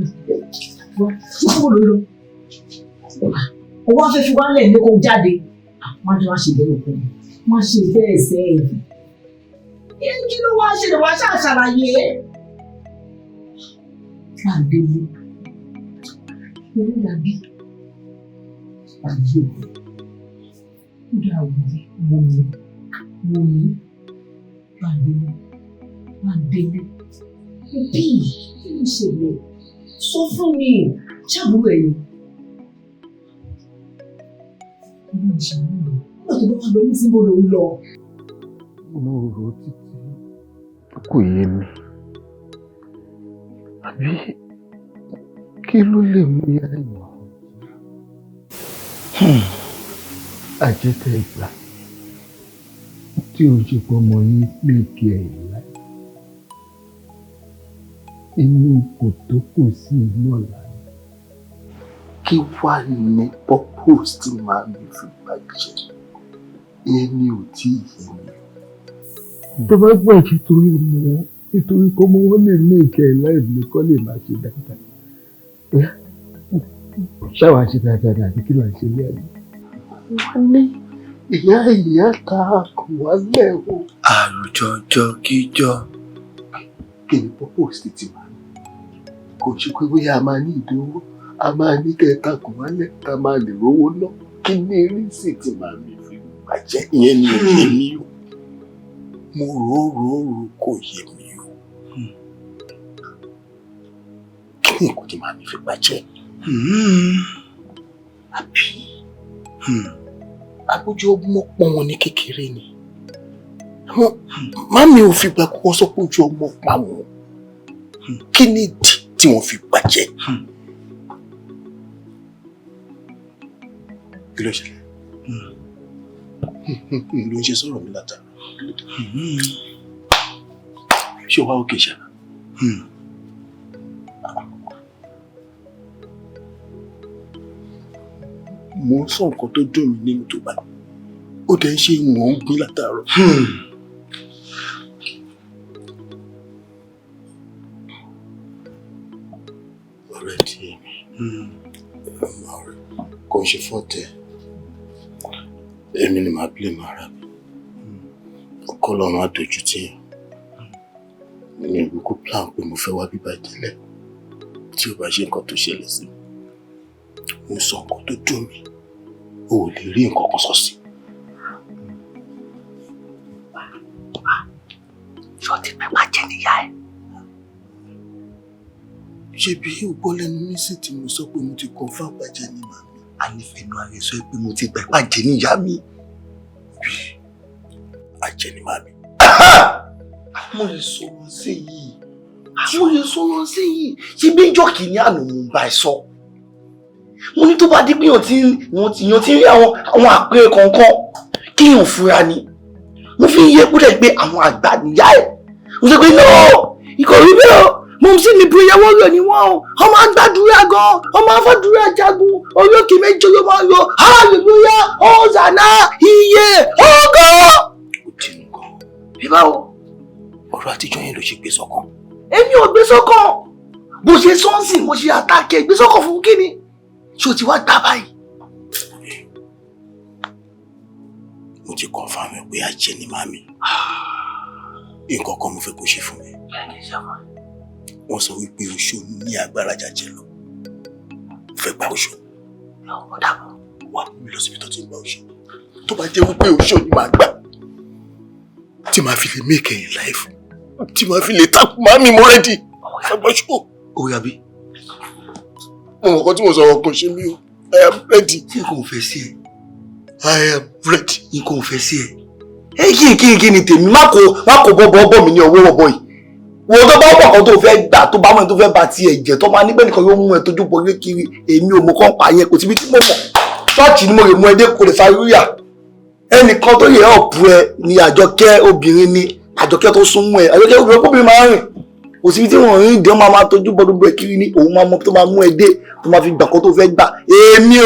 Wá, ṣé kúrò ló lọ? Ó wá fẹ́ fi wálẹ̀ ní kó jáde. Má jẹ́ wá ṣe bẹ́ẹ̀ fún mi. Má ṣe bẹ́ẹ̀ sẹ́yìn. Kí ló wá ṣe lè wá ṣàṣàlàyé? Báńdélé, owó la bí. Báńdélé, ó dá òwúrọ̀ wò mí, wò mí. Báńdélé, Báńdélé, òbí, kí ló ṣẹlẹ̀? Sọ fún mi, ṣàbúrò ẹ̀ ni. Ọmọ ìṣàánú mi, nígbà tó bá wà lọ ní síbò ló ń lọ. Mo rò ó títí kò yé mi, àbí kí ló lè mú yá ìwà àjẹtẹ ìgbà tí o ṣe pọmọ yín pèkì ẹ láì inú kòtò kò sí iná lánàá. Kí wàá ní purpose tí màá mi fi bàjẹ́? Ìyẹn ni ò tí ì yé mi. Tó bá gbàjẹ́ torí ọmọ wọn, nítorí kọ́mọ wọn lè ní ìkẹ́ ẹ̀ láì ní kọ́ lè máa ṣe dáadáa. Ṣáwa ṣe dáadáa àti kí là ń ṣe ní ayé. Wọ́n ní ìyá ìyá ta kò wálẹ̀ o. Àrùjọjọ kíjọ. Kí ni purpose ti máa ní? Kò ṣe pé bóyá a máa ní ìdánwò, a máa ní kẹta kò wálẹ̀, ká máa lè rówó ná. Kí ni rísì tí màá mi fi bàjẹ́? Ìyẹn ni ò yé mi o. Mo rò ó rò ó rò kò yé mi o. Kí ni nǹkan tí màá mi fi bàjẹ́? Àbí àbójú ọmọ pọ́n wọn ní kékeré ni. Màmí ò fìgbà kọ́kọ́ sọ pé ojú ọmọ pa wọn. Kí ni ìdí tí wọ́n fi bàjẹ́? Kí ló ṣẹlẹ̀? Ló ń ṣe sọ̀rọ̀ mi látara. Ṣé o wá òkè ṣá? Mo ń sọ nǹkan tó dùn mí nínú tó báyìí. Ó dẹ̀ ń ṣe ìwọ̀n ń gbin látàárọ̀. Ọ̀rẹ́ tí ọ̀rẹ́ kò ń ṣe fọ́tẹ̀. Èmi ni màá blame ara mi. Ọkọ lọ́run á dojú tì yàn. Mi ò kúkú plan pé mo fẹ́ wá bíbá ìtẹ́lẹ̀. Tí o bá ṣe nǹkan tó ṣẹlẹ̀ sí mi. Mo sọ nǹkan tó dùn mí. O ò lè rí nǹkan kan sọ sí. Ṣé o ti pẹ́ bàjẹ́ níyà ẹ̀? Ṣé bí o gbọ́ lẹ́nu mi sì tí mo sọ pé mo ti confirm bàjẹ́ ní màmí? A ní fẹnu ara ẹ sọ pé mo ti gbà bàjẹ́ níyà mi. Bí àjẹ́ ní màmí. Mo lè sọ̀rọ̀ sí yìí. Mo lè sọ̀rọ̀ sí yìí. Ṣé bí ìjọ́ kìíní àná mo ń bá ẹ sọ? Mo ní tó bá dé pé èèyàn ti ń rí àwọn àpẹẹrẹ kọ̀ọ̀kan kéèyàn fura ni. Mo fi ń yẹ kúrẹ̀ pé àwọn àgbà níyà ẹ̀. Mo sọ pé no, ikọ̀ rí bẹ́ẹ̀ o. Mo sì ní prayer warrior ni wọ́n o. Ọmọ àgbàdúrà gan, ọmọ afọ́dúrà jagun, orí òkè méje ló máa ń yọ. Hallelujah, Hosanna, iye, ògo. Ó dínú gan. Bí báwo? Ọ̀rọ̀ àtijọ́ yẹn ló ṣe gbé sọ́kàn. Èmi ò gbé sọ́kàn. Bó ṣe sọ́ọ̀sì, mo ṣe àtàkẹ́ gbé sọ́kàn fún kíni? Ṣé o ti wá gbà báyìí? Mo ti confirm ẹ pé àjẹ́ ni màmí. Nǹkan kan mo fẹ́ kó ṣe fún mi. Wọ́n sọ wípé oṣó ní agbára jàjẹ́ lọ. Mo fẹ́ gba oṣó. Wà mú mi lọ síbi tó ti ń gba oṣó. Tó bá jẹ́ wípé oṣó ni màá gbà. Tí màá fi lè make it in life. Tí màá fi lè takùn màmí mo ready. Mo fẹ́ gba oṣó. Ó yá bí. Mo mọ̀ nǹkan tí mo sọ ọkàn ṣe mí o. I am ready. Ṣé nǹkan ò fẹ́ sí ẹ? I am ready. Nǹkan ò fẹ́ sí ẹ. Ẹ kí ni tèmi má kó bọ́bọ́ bọ́ mi ní ọwọ́ bọ́bọ́ yìí. Wo tó bá wọ̀ kan tó fẹ́ gbà tó bá mọ̀ tó fẹ́ ba tiẹ̀ jẹ́ tó máa níbẹ̀ nìkan yóò mú ẹ tójú bọ ilé kiri èmi ò mọ kán pa yẹn kò síbi tí mo mọ̀. Ṣọ́ọ̀ṣì ni mo lè mú ẹ dé kò lè sáré ẹnìkan tó yẹ ọ̀pù ẹ ni Àjọkẹ́ obìnrin ni Àjọkẹ́ tó súnmọ́ ẹ Àjọkẹ́ obìnrin kóbìnrin máa ń rìn kò síbi tí wọ́n rìn dé wọ́n máa tójú bọ gbogbo ẹ kiri ni òun máa mọ tó máa mú ẹ dé tó máa fi gbà kan tó fẹ́ gbà. Èmi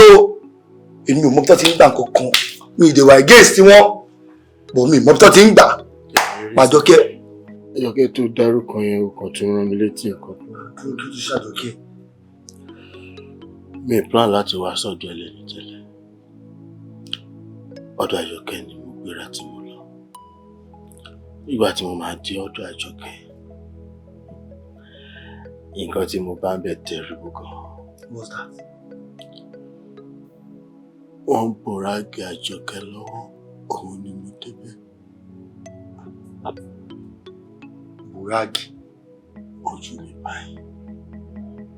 ò mọ bí tó ti ń gbà kankan mi ì dè wà against wọn bọ̀ mi ì mọ bí tó ti ń gbà. Àjọkẹ́. Àjọkẹ́ tó dárúkọ yẹn, o kàn tún rán mi létí nǹkan kan. Kí ló tún ṣàjọkẹ́? Mi plan láti wá sọ́dọ̀ ẹlẹ́ni tẹ́lẹ̀. Ọ̀dọ̀ Àjọkẹ́ ni mo gbéra tí mo lọ. Nígbà tí mo máa dé ọ̀dọ̀ Àjọkẹ́, nǹkan tí mo bá ń bẹ̀ terrible gan. What's that? Wọ́n ń bòrá gé Àjọkẹ́ lọ́wọ́, òun ni mo débẹ̀. Bùrágì? Ojú mi báyìí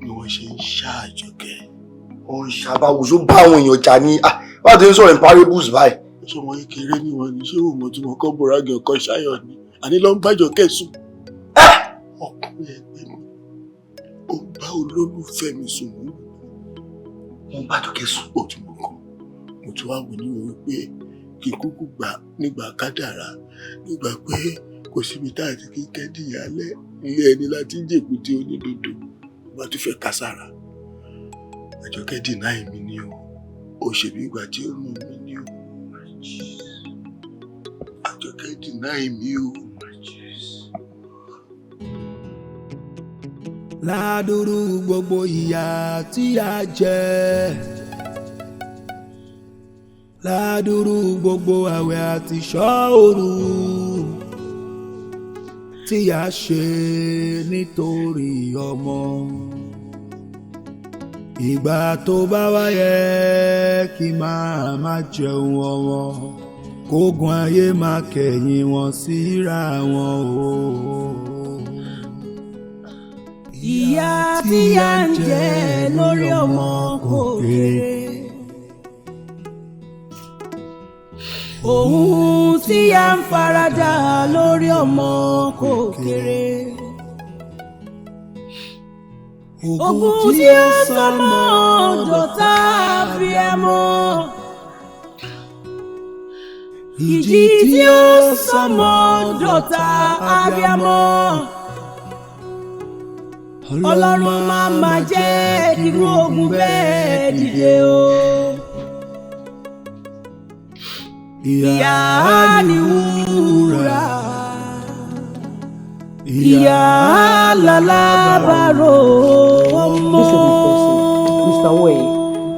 ni wọ́n ṣe ń ṣá Àjọkẹ́. Ó ń ṣàbáwò ṣó bá àwọn èèyàn jà ní, ah, báwo ti ń sọ̀rọ̀ in parables báyìí? Ṣọmọ kékeré ni wọ́n ní, ṣé òun mọ̀ tí mo kọ́ bòrá gé ọkọ ṣáyọ̀ ni? Àní ló ń bájọkẹ́ sùn. Ọkùnrin ẹgbẹ́ mi, ó ń bá olólùfẹ́ mi sùn mú. Wọ́n bá Àjọkẹ́ sùn. Ó ti mọ̀ kan. Mo tún wá wò ní wọ́n wípé kí n kúkú gbà nígbà kádàrá, nígbà pé kò síbi tá àti kí kẹ́dìyálẹ̀ ilé ẹni láti ń jèkúté onídodo. Bá tún fẹ́ kására. Àjọkẹ́ deny mi ní o. Ó ṣe bí ìgbà tí ó mọ̀ mí ní o. Àjọkẹ́ deny mi o. Ládùúrú gbogbo ìyà tí a jẹ, ládùúrú gbogbo àwẹ̀ àti ṣọ́ òru tí a ṣe nítorí ọmọ, ìgbà tó bá wáyé kí máa má jẹun ọmọ, kógun ayé má kẹ̀yìn wọn síra wọn o. Ìyà tí a ń jẹ lórí ọmọ kò kéré. Ohun tí a ń faradà lórí ọmọ kò kéré. Ogun tí ó sọmọ dọ̀tá abiyamọ. Ìjì tí ó sọmọ dọ̀tá abiyamọ. Ọlọ́run máa ma jẹ́ irú ogun bẹ́ẹ̀ dìde o. Ìyá ni wúrà, ìyá lálábàárò ọmọ. This is my person, Mr. Way.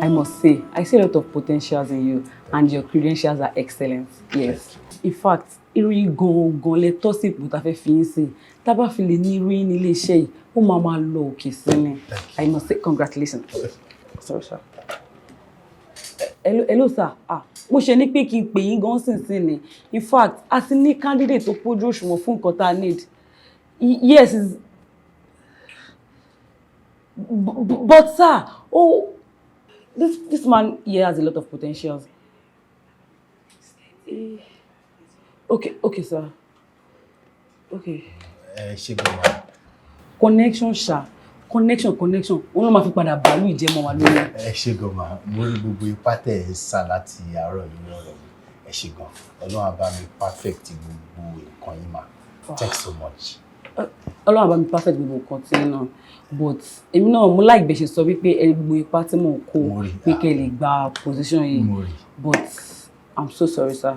I must say, I see a lot of potentials in you, and your credentials are excellent. Yes. In fact, irú yín gangan lẹ tọ́ sí ipò tá a fẹ́ fi yín sí. Tá a bá fi lè ní irú yín ní ilé-iṣẹ́ yìí, ó máa máa lọ òkè sí ni. I must say congratulations. Sorry, sir. Hello, hello, sir. Ah, mo ṣe ní pé kí n pè yín gan sínsìn ni. In fact, a ti ní candidate tó pójú òṣùwọ̀n fún nǹkan tá a need. Yes, but sir, oh, this man here has a lot of potentials. Okay, okay, sir. Okay. Ẹ ṣe gan-an. Connection ṣá, connection, connection. Òun ló máa fi padà bàálù ìjẹmọ́ wa lórí. Ẹ ṣe gan-an, mo rí gbogbo ipá tẹ̀ ẹ́ sà láti àárọ̀ lórí ọ̀rọ̀ mi. Ẹ ṣe gan. Ọlọ́run á bá mi perfect gbogbo nǹkan yín mà. Thanks so much. Ọlọ́run á bá mi perfect gbogbo nǹkan tí náà. But èmi náà mo like bẹ́ẹ̀ ṣe sọ wípé ẹ gbogbo ipá tí mò ń kó pé kẹ́ ẹ lè gba position yìí. But I'm so sorry, sir.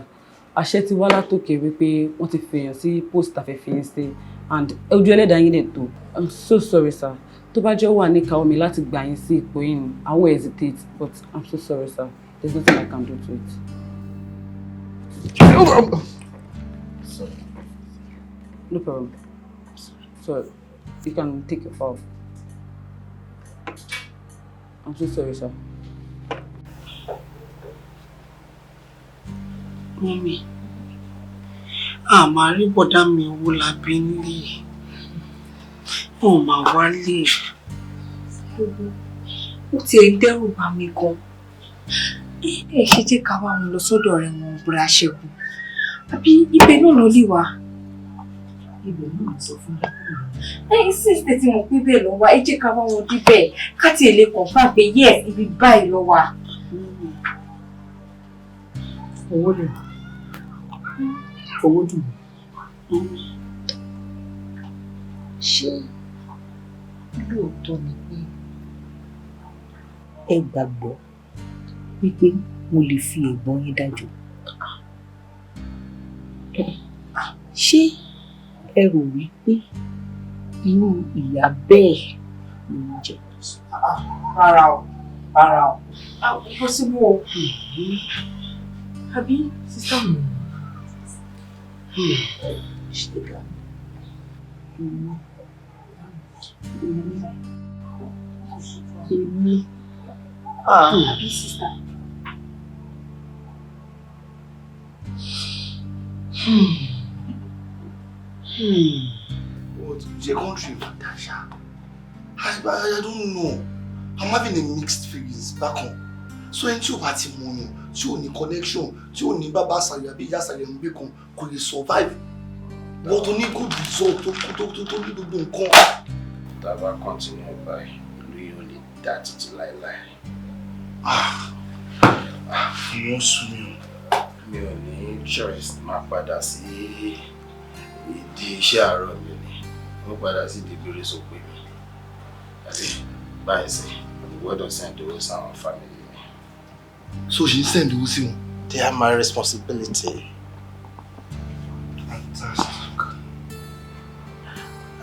Àṣẹ ti wá látòkè wípé wọ́n ti fèèyàn sí post àfẹ́fẹ́ yín sí and ojú ẹlẹ́dàá yín dẹ̀ tó. I'm so sorry, sir. Tó bá jẹ́ ó wà ní ìkáwọ́ mi láti gbà yín sí ipò yín ni, I won't hesitate, but I'm so sorry, sir. There's nothing I can do to it. Sorry. No problem. So you can take your file. I'm so sorry, sir. Mummy, a máa rí bọ̀dá mi Owólabí nílé. Wọn ò máa wálé. Ó tiẹ̀ ń dẹ́rù bà mí gan. Ẹ ṣe jẹ́ ká wá wọn lọ sọ́dọ̀ ọ̀rẹ́ wọn Bùrà Ṣẹ́gun. Àbí ibẹ̀ náà lọ lè wà. Ibẹ̀ náà sọ fún mi. Ẹ sì ṣe tí mo pé bẹ́ẹ̀ lọ wá, ẹ jẹ́ ká wá wọn débẹ̀ ká tiẹ̀ lè confirm pé yes, ibi báyìí lọ wà. Owó lè owó dùn mí. Ṣé lóòótọ́ ni pé ẹ gbàgbọ́ wípé mo lè fi ẹ̀gbọ́n yín dájọ́? Ṣé Ẹ rò wípé irú ìyá bẹ́ẹ̀ ni mo jẹ́? Rárá o, rárá o. Possible o. Àbí, sister mi? Ṣé ká èmi Àbí, sister? What? Ṣé country ma dá ṣá? I don't know. I'm having a mixed feelings bákan. So ẹni tí ò bá ti mọ̀yàn, tí ò ní connection, tí ò ní bàbá àṣàlẹ̀ àbí ìyá àṣàlẹ̀ ń gbé kan, kò lè survive. Wọ́n tó ní good result tó ní gbogbo nǹkan. Tá a bá continue báyìí, ìlú yìí ò lè dá títí láéláé. Ìwọ́n sùn mí o. Mi ò ní choice, máa padà sí ìdí iṣẹ́ àárọ̀ mi ni. Mo padà sí ìdí ìbéèrè sópin mi. Àbí báyìí sí, mo gbọ́dọ̀ send owó sáwọn family mi. So ṣì ń send owó sí wọn? They are my responsibility. Fantastic.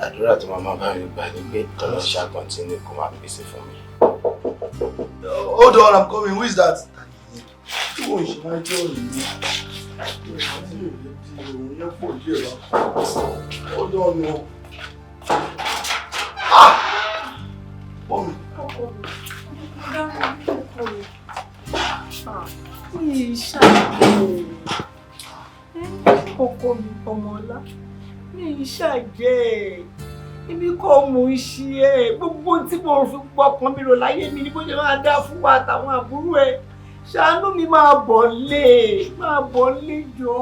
Àdúrà tó máa bá mi gbà ni pé Ọlọ́run ṣá continue kó máa pèsè fún mi. Hold on, I'm coming. Who is that? Tí wọ́n ṣe máa jẹ́ ọ̀rẹ́ mi. Hold on, o. Ah! Mommy. Mi ṣàjẹ́ ọkọ mi, ọmọọlá, mi ṣàjẹ́. Ibi kọ́ mò ń ṣe ẹ́. Gbogbo tí mo fi pọkàn mi rò láyé mi ni bó ṣe máa dá fún wa àtàwọn àbúrò ẹ̀. Ṣàánú mi, máa bọ̀ lé, máa bọ̀ lé jọ.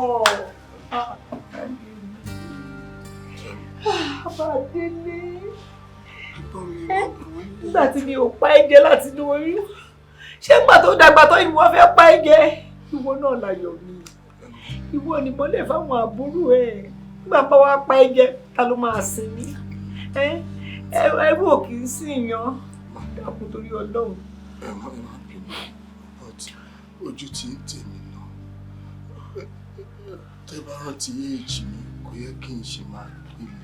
Bàdélé, nígbà tí mi ò pa ẹ́ jẹ láti inú oyún, ṣé nígbà tó dàgbà tó ìwọ fẹ́ pa ẹ́ jẹ? Ìwọ náà láyọ̀ mi, ìwọ ni mọ́lẹ̀ fáwọn àbúrò ẹ̀. Nígbà bá wá pa ẹ́ jẹ, ta ló máa sinmi? Ẹrú ò kì í sìn yan. Dákun torí Ọlọ́run. Ẹ má bínú, but ojú ti ń tèmi náà. Tẹ́ bá rántí éèjì mi, kò yẹ kí n ṣe máa gbélé yín.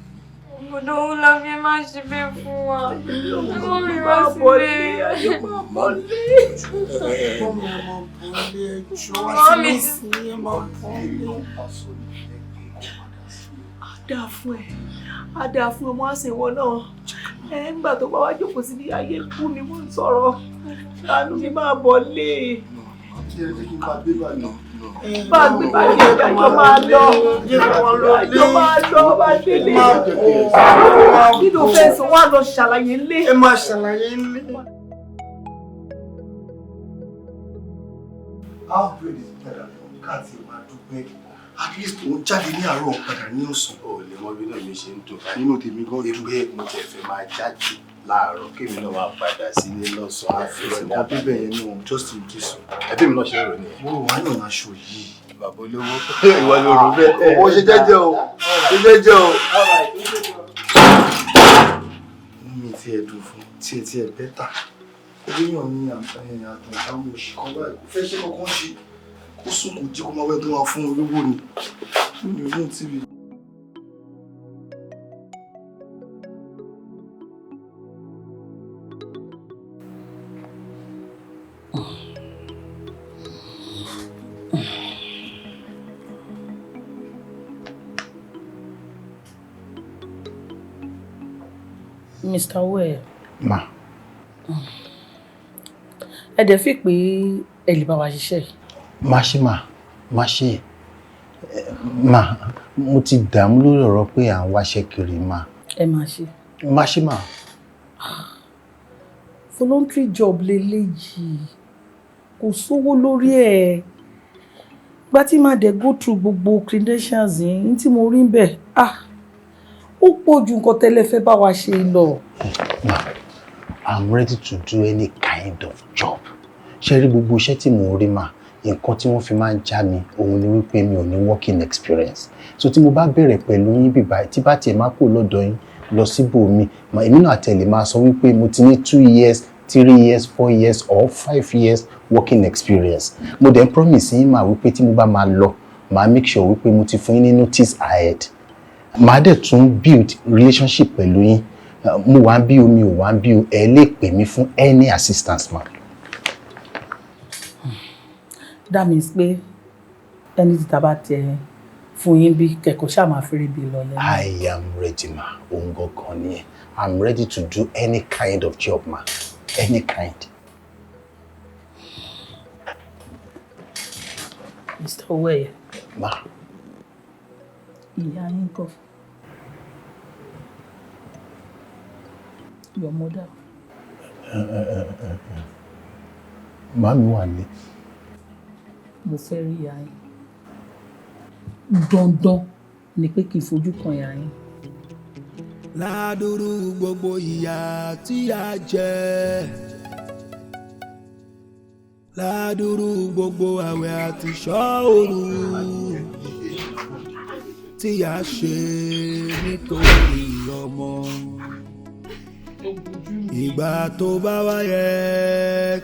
Bọ̀dọ̀ Owólabí, ẹ má ṣe bẹ́ẹ̀ fún wa. Ẹ mọ́ mi wá sílé. Mọ́ mi Á dáa fún ẹ, á dáa fún ọmọ àṣewọ náà. Ẹ ńgbà tó bá wá jókòó sí ní ayé kú ni wọ́n ń sọ̀rọ̀. Ṣàánú mi, máa bọ̀ lé. Bá a gbé báyìí, ìdájọ́ máa lọ. Ìdájọ́ máa lọ, bá délé. Kí ló fẹ́ sọ? Wá lọ ṣàlàyé ńlé. Ẹ máa ṣàlàyé ńlé. Half bread is better than káàtì máa dúpẹ́. At least òun jáde ní àárọ̀, padà ní ọ̀sán. O lè mọ bí inú mi ṣe ń dùn. Nínú tèmi gan dùn. Pé mo tẹ̀ fẹ́ máa jáde láàárọ̀, kémi náà máa padà sílé lọ́sàn-án. Àfẹsẹ̀ kan bíbẹ̀ yẹn náà, just in case. Ẹbí mi náà ṣe ń rò nìyẹn. Mo rò wá yàn aṣọ yìí. Bàbá olówó, ìwọ ló rò bẹ́ẹ̀. Owó ṣe jẹ́jẹ́ o, ṣe jẹ́jẹ́ o. Inú mi ti ẹ̀ dùn fún tiẹ̀ better. Oríyàn ní àtàwọn òṣì kan báyìí, kò fẹ́ ṣe kankan ṣe. Kó sùn, kò jí, kó máa wẹ́ tó máa fún olówó ni. Mi ò ní tv. Mr. Well. Ma. Ẹ dẹ̀ fi pé ẹ lè bá wa ṣiṣẹ́ yìí? Má ṣe mà, má ṣe mà. Mo ti dààmú lórí ọ̀rọ̀ pé à ń wáṣẹ́ kiri mà. Ẹ máa ṣe. Má ṣe mà. Voluntary job leléyìí, kò sówó lórí ẹ̀. Gba tí máa dẹ̀ go through gbogbo credentials yìí ní tí mo rí ń bẹ̀, ah, ó pọ̀ ju nǹkan tẹ́lẹ̀ fẹ́ bá wa ṣe lọ. Ma, I'm ready to do any kind of job. Ṣé rí gbogbo iṣẹ́ tí mò ń rí mà, nǹkan tí wọ́n fi máa ń já mi òun ni wípé mi ò ní working experience. So tí mo bá bẹ̀rẹ̀ pẹ̀lú yín bíbá, tí bá tiẹ̀ máa kó lọ́dọ̀ yín lọ síbòmí, èmi náà tẹ̀lé máa sọ wípé mo ti ní 2 years, 3 years, 4 years or 5 years working experience. Mo dẹ̀ promise yín mà wípé tí mo bá máa lọ, màá make sure wípé mo ti fún yín ní notice ahead. Màá dẹ̀ tún build relationship pẹ̀lú yín. Mo wà ń bí o, mi ò wá ń bí o, ẹ lè pè mí fún any assistance, ma. That means pé ẹni tí ta bá tiẹ̀ fún yín bí kẹ̀kọ́ ṣáà máa fẹ́rẹ̀ bí lọ lẹ́nu. I am ready, ma. Òun gangan nìyẹn. I'm ready to do any kind of job, ma. Any kind. Mr. Owóẹ̀yẹ. Ma. Ìyá yín kọ́. Your mother. Màámi wà ní. Mo fẹ́ rí ìyá yín. Dandan ni pé kí n fojú kan ìyá yín. Ládùúrú gbogbo ìyà tí a jẹ, ládùúrú gbogbo àwẹ̀ àti ìṣọ́ òru tí a ṣe nítorí ọmọ. Ìgbà tó bá wáyé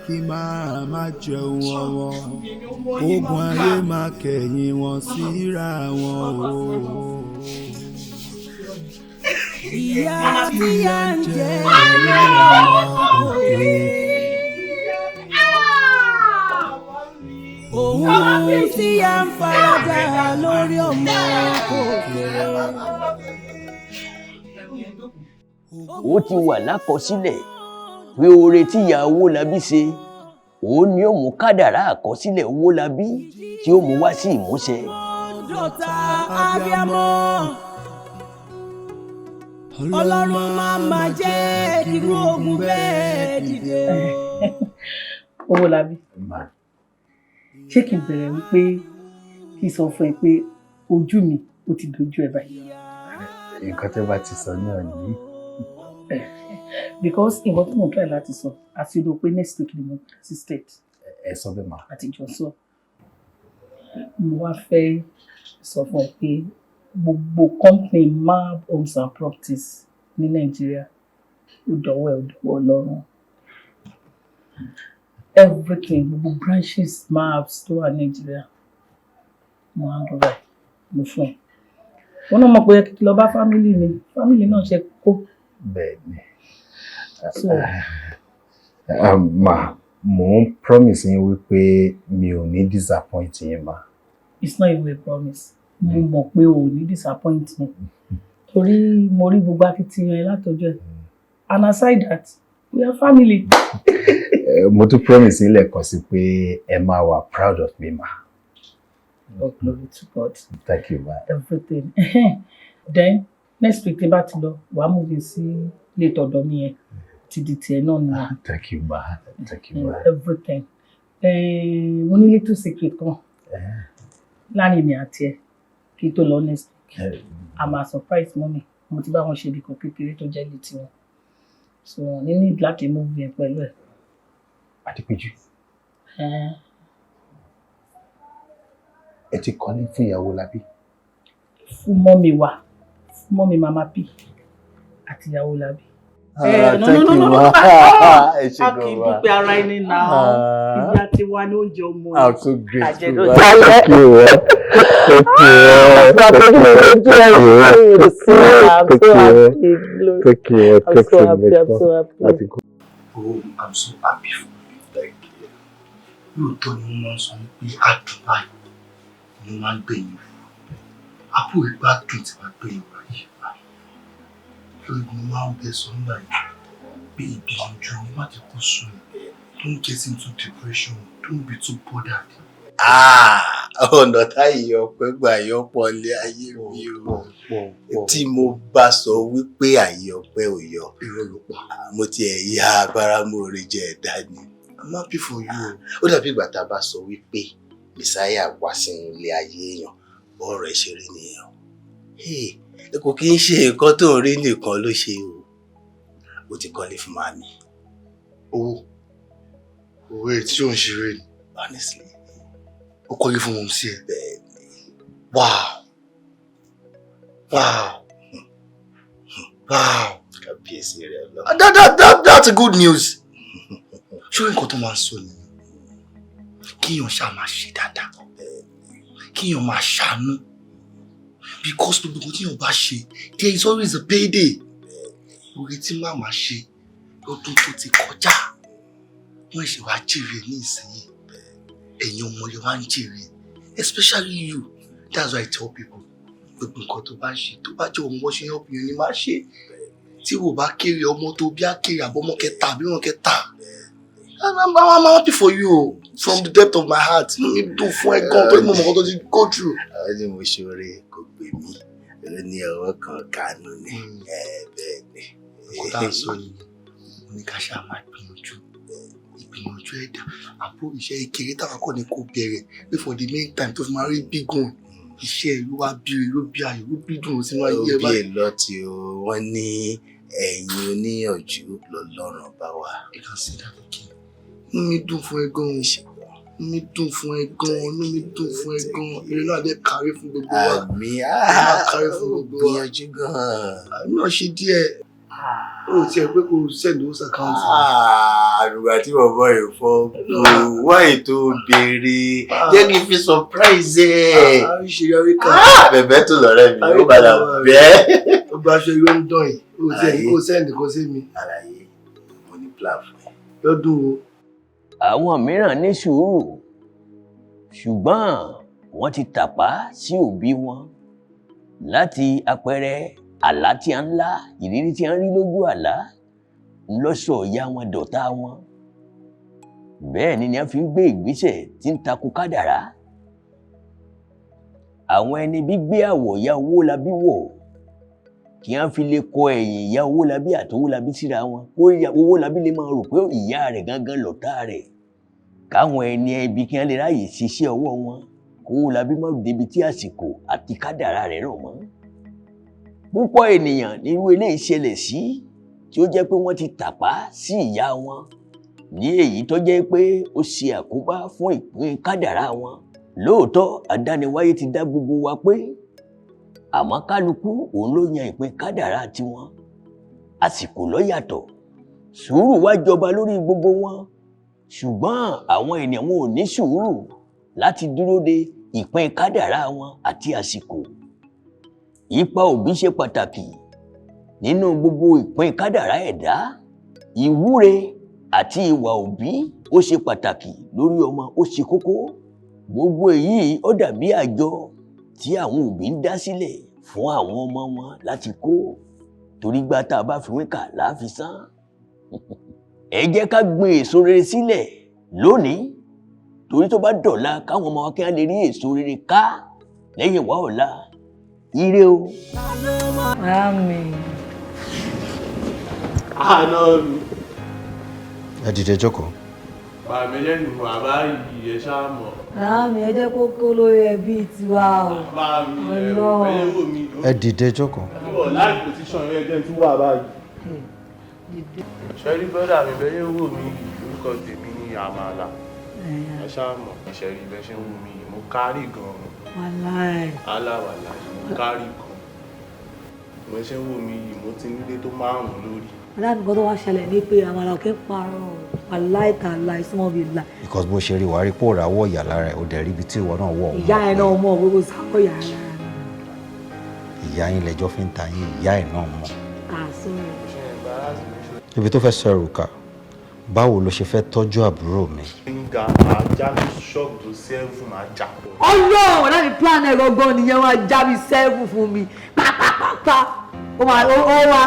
kí máa má jẹun ọmọ, ogun ayé máa kẹ̀yìn wọn síra wọn o. Ìyá tí a ń jẹ òun tí a ń faradà lórí ọmọ kò kéré. Ó ti wà lákọsílẹ̀ pé oore tí ìyá Owólabí ṣe òun ni ó mú kádàrá àkọsílẹ̀ Owólabí tí ó mú wá sí ìmúṣẹ. Dọ̀tá abiyamọ, Ọlọ́run máa ma jẹ́ irú ogun bẹ́ẹ̀ dìde. Owólabí, ṣé kí n bẹ̀rẹ̀ wípé kí n sọ fún ẹ pé ojú mi ó ti dojú ẹ báyìí? Nǹkan tẹ́ bá ti sọ náà nìyí. Because nǹkan tí mo try láti sọ àti rò pé next week ni mo padà sí state. Ẹ sọ bẹ́ẹ̀ ma. Àtijọ́ sọ. Mo wá fẹ́ sọ fún ẹ pé gbogbo company Mab Homes and Properties ní Nàìjíríà ó dọ̀wọ́ ẹ̀, ó dọ̀wọ́ Ọlọ́run. Everything, gbogbo branches Mabs tó wà ní Nàìjíríà, mo hand over ẹ̀, mo fún ẹ. Wọ́n náà mọ̀ pé kí lọ bá family mi, family náà ṣe kó. Bẹ́ẹ̀ni. So, Ma, mo ń promise yín wípé mi ò ní disappoint yín, ma. It's not even a promise. Mo mọ̀ pé o ò ní disappoint me. Torí mo rí gbogbo akitiyan ẹ látọjọ́ ẹ̀. And aside that, we are family. Mo tún promise yín lẹ́ẹ̀kan sí pé ẹ máa wà proud of me, ma. Oh, glory to God. Thank you, ma. Everything. Then, next week tí bá ti lọ, wàá move mi sí ilé tọ̀dọ̀ mi yẹn. Ti di tiẹ̀ náà nìyẹn. Thank you, ma. Thank you, ma. Everything. Mo ní little secret kan láàrin mi àti ẹ kí n tó lọ next week. A máa surprise mummy. Mo ti bá wọn ṣe ibìkan kékeré tó jẹ́ ilé tiwọn. So, wọ́n ní need láti move yẹn pẹ̀lú ẹ̀. Adépéjú. Ẹ ti kọ́lé fún ìyàwó Lábí. Fún mummy wa, fún mummy Mama P àti ìyàwó Lábí. Ah, No, thank no, no, you, no, no. ma. Ah, Ẹ ṣé a kì í gan, ma. dúpẹ́ ara ẹni náà. Ah. Ìyá tiwa ní oúnjẹ ọmọ. I'm so grateful. Àjẹdọ́ ma. Thank you. Thank you. Thank you. Thank you. Thank you. I'm Thank so you happy, I'm much, so ma. happy. Láti kú. Oh, I'm so happy for you. Thank you. Lóòótọ́ ni wọ́n máa ń sọ wípé adùn báyìí ni wọ́n máa ń gbẹ̀yìn wò. Àbúrò ìgbà dùn tí wàá gbẹ̀yìn wá yìí báyìí. Lórí mo máa ń bẹ sọ nígbà yìí pé ìgbìyànjú ni má jẹ́ kó sùn ẹ̀. Don't get into depression. Don't be too bothered. Ah, ọ̀nà táyì ọpẹ́ gbà yọ pọ̀ lé ayé mi o. Tí mo bá sọ wípé àyè ọpẹ́ ò yọ, mo tiẹ̀ ya abáramóore jẹ ẹ̀dá ni. I'm happy for you. Ó dàbí ìgbà tá a bá sọ wípé Messiah wá sínú ilé ayé èèyàn, bọ́ọ̀rọ̀ ẹ̀ ṣe rí nìyẹn o. Hey, kò kí ń ṣe nǹkan tó ń rí nìkan ló ṣe o. Ó ti kọ́lé fún màmí. Owó. Owó èyí tí ò ń ṣeré ni. Honestly. Ó kọ́lé fún mọ̀ sí ẹ. Bẹ́ẹ̀ni. Wow. Wow. Wow. Kábíyèsí rẹ̀ lọ. That's good news. Ṣé nǹkan tó máa ń sọ nìyẹn? Kíyàn ṣáà máa ṣe dáadáa. Kíyàn máa ṣàánú. Because gbogbo nǹkan tí èèyàn bá ṣe, there is always a payday. Oore tí màmá ṣe lọ́dún tó ti kọjá, wọ́n ṣe wá jèrè ní ìsinyìí. Ẹ̀yin ọmọ lè wá ń jèrè, especially you. That's why I tell people, gbogbo nǹkan tó bá ń ṣe, tó bá jẹ́ òun bó ṣe help you ni máa ṣe. Tí wò bá kéré, ọmọ tó bí á kéré, àbọ̀mọ kẹta àbí wọn kẹta. I'm happy for you o. From the depth of my heart. Inú mi dùn fún ẹ gan torí mo mọ̀ nǹkan tó ti go through. Àwọn tí mo ṣoore kò gbè mí, ó ní ọwọ́ kan kánú ni. Bẹ́ẹ̀ ni. Nǹkan tá à ń sọ nìyẹn. Mo ní ká ṣáà máa gbìyànjú. Ìgbìyànjú ẹ̀dá. Àbó iṣẹ́ ìkéré táwa kọ́ ni kò bẹ̀rẹ̀. Pé for the main time tó fi máa rí big one. Iṣẹ́ ẹ̀ ló wá bí rẹ̀, ló bí ayọ̀, ló bí dùn sínú ayé ẹ Ó bí báyìí. èlò tí o wọ́n ní ẹ̀yin oníyànjú lọ́lọ́run bá wa. You can see that again. Inú mi dùn fún ẹ gan. Inú mi dùn fún ẹ gan. Inú mi dùn fún ẹ gan. Eré náà dẹ̀ kárí fún gbogbo wa. Àmín. Eré náà kárí fún gbogbo wa. Gbìyànjú gan. Àmì náà ṣe díẹ̀. Ó tiẹ̀ pé kò send owó sí account. Àrùgbà tí bọ̀bọ̀ yìí fọ́ wá ètò béèrè jẹ́ kí n fi surprise ẹ̀. Àríṣe Amẹ́ríkà. Bẹ̀bẹ̀ tó lọ́rẹ́ mi, ó padà bẹ́ẹ̀. Ó gba aṣọ ìlú ń dán yìí. Ó tiẹ̀ ní kò send kò sí mi. Àlàyé, mo ní plan fún ẹ. Lọ́dún wo? Àwọn mìíràn ní sùúrù, ṣùgbọ́n wọ́n ti tàpá sí òbí wọn láti àpẹẹrẹ àlá tí a ń lá, ìrírí tí a ń rí lójú àlá ńlọ́sọ̀ ìyá wọn dọ̀tá wọn. Bẹ́ẹ̀ ni a fi ń gbé ìgbésẹ̀ tí ń takò kádàrá. Àwọn ẹni bí gbé àwọ̀ ìyá Owólabí wọ̀ kí wọ́n fi lè kọ ẹ̀yìn ìyá Owólabí àti Owólabí síra wọn, kó Owólabí lè máa rò pé ìyá rẹ̀ gangan lọ̀tá rẹ̀, káwọn ẹni ẹbí kí wọ́n lè ráàyè ṣiṣẹ́ ọwọ́ wọn, kó Owólabí má débi tí àsìkò àti kádàrá rẹ̀ rọ̀ mọ́. Púpọ̀ ènìyàn nírú eléyìí ṣẹlẹ̀ sí, tí ó jẹ́ pé wọ́n ti tàpá sí ìyá wọn, ní èyí tó jẹ́ pé ó ṣe àkóbá fún ìpín kádàrá wọn. Lóòótọ́ àdániwáyé ti dá gbogbo wa pé, àmọ́ kálukú òun ló yan ìpín kádàrá tiwọn. Àsìkò ló yàtọ̀, sùúrù wá jọba lórí gbogbo wọn, ṣùgbọ́n àwọn ènìyàn wọn ò ní sùúrù láti dúró de ìpín kádàrá wọn àti àsìkò. Ipa òbí ṣe pàtàkì nínú gbogbo ìpín kádàrá ẹ̀dá. Ìwúre àti ìwà òbí ó ṣe pàtàkì lórí ọmọ, ó ṣe kókó. Gbogbo èyí ó dàbí àjọ tí àwọn òbí ń dá sílẹ̀ fún àwọn ọmọ wọn láti kó, torí gbá tá a bá fi wíkà láàfi sán. Ẹ jẹ́ ká gbin èso rere sílẹ̀ lónìí, torí tó bá dọ̀la káwọn ọmọ wa kí wọ́n lè rí èso rere ká lẹ́yìn wá ọ̀la. Ire o. Màámi. Àná mi. Ẹ dìde jókòó. Bàmí lẹ́nu bàbá yìí ẹ ṣáà mọ̀. Màámi, ẹ jẹ́ kó kó lórí ẹbí tiwa o. Bàmí ẹ Ọlọ́run. ẹ wò mí. Ẹ dìde jókòó. Wọ̀ láì pòsíṣàn rẹ̀ jẹ́ tún wà báyìí. Ṣẹ́rí bọ́dà mi bẹ́ẹ̀ wò mí, orúkọ tèmi ní Àmàlà. Ẹ ṣáà mọ̀. Ṣẹ́rí bẹ́ẹ̀ ṣe ń wò mí, mo kárì gan-an. Wàláì. Aláwàlà, mo kárì gan-an. Mo ṣe ń wò mí yìí, mo ti nílé tó márùn-ún lórí. Aláàbí kan tó wá ṣẹlẹ̀ ní pé Àmàlà kì í parọ́ o. Wàláì tàláì súnmọ́ bíi là. Because bó ṣe rí, wàá rí pò ráwọ̀ ìyà lára ẹ̀, ó dẹ̀ rí ibi tí ìwọ náà wọ̀ ọ́. Ìyá ẹ̀ náà mọ̀ gbogbo sáwọ́ ìyá rẹ̀. Ìyá yín lẹjọ́ fi ń ta yín, ìyá ẹ̀ náà mọ̀. Ah, sorry. Ibi tó fẹ́ sọ ẹrù kà, báwo ló ṣe fẹ́ tọ́jú àbúrò mi? Nga máa já ṣọ́ọ̀bù tó sẹ́fù máa jà pọ̀. Ọlọ́run láti plan ẹ̀ gangan nìyẹn, wọ́n á já mi sẹ́fù fún mi pápápápá. Ó máa ó wá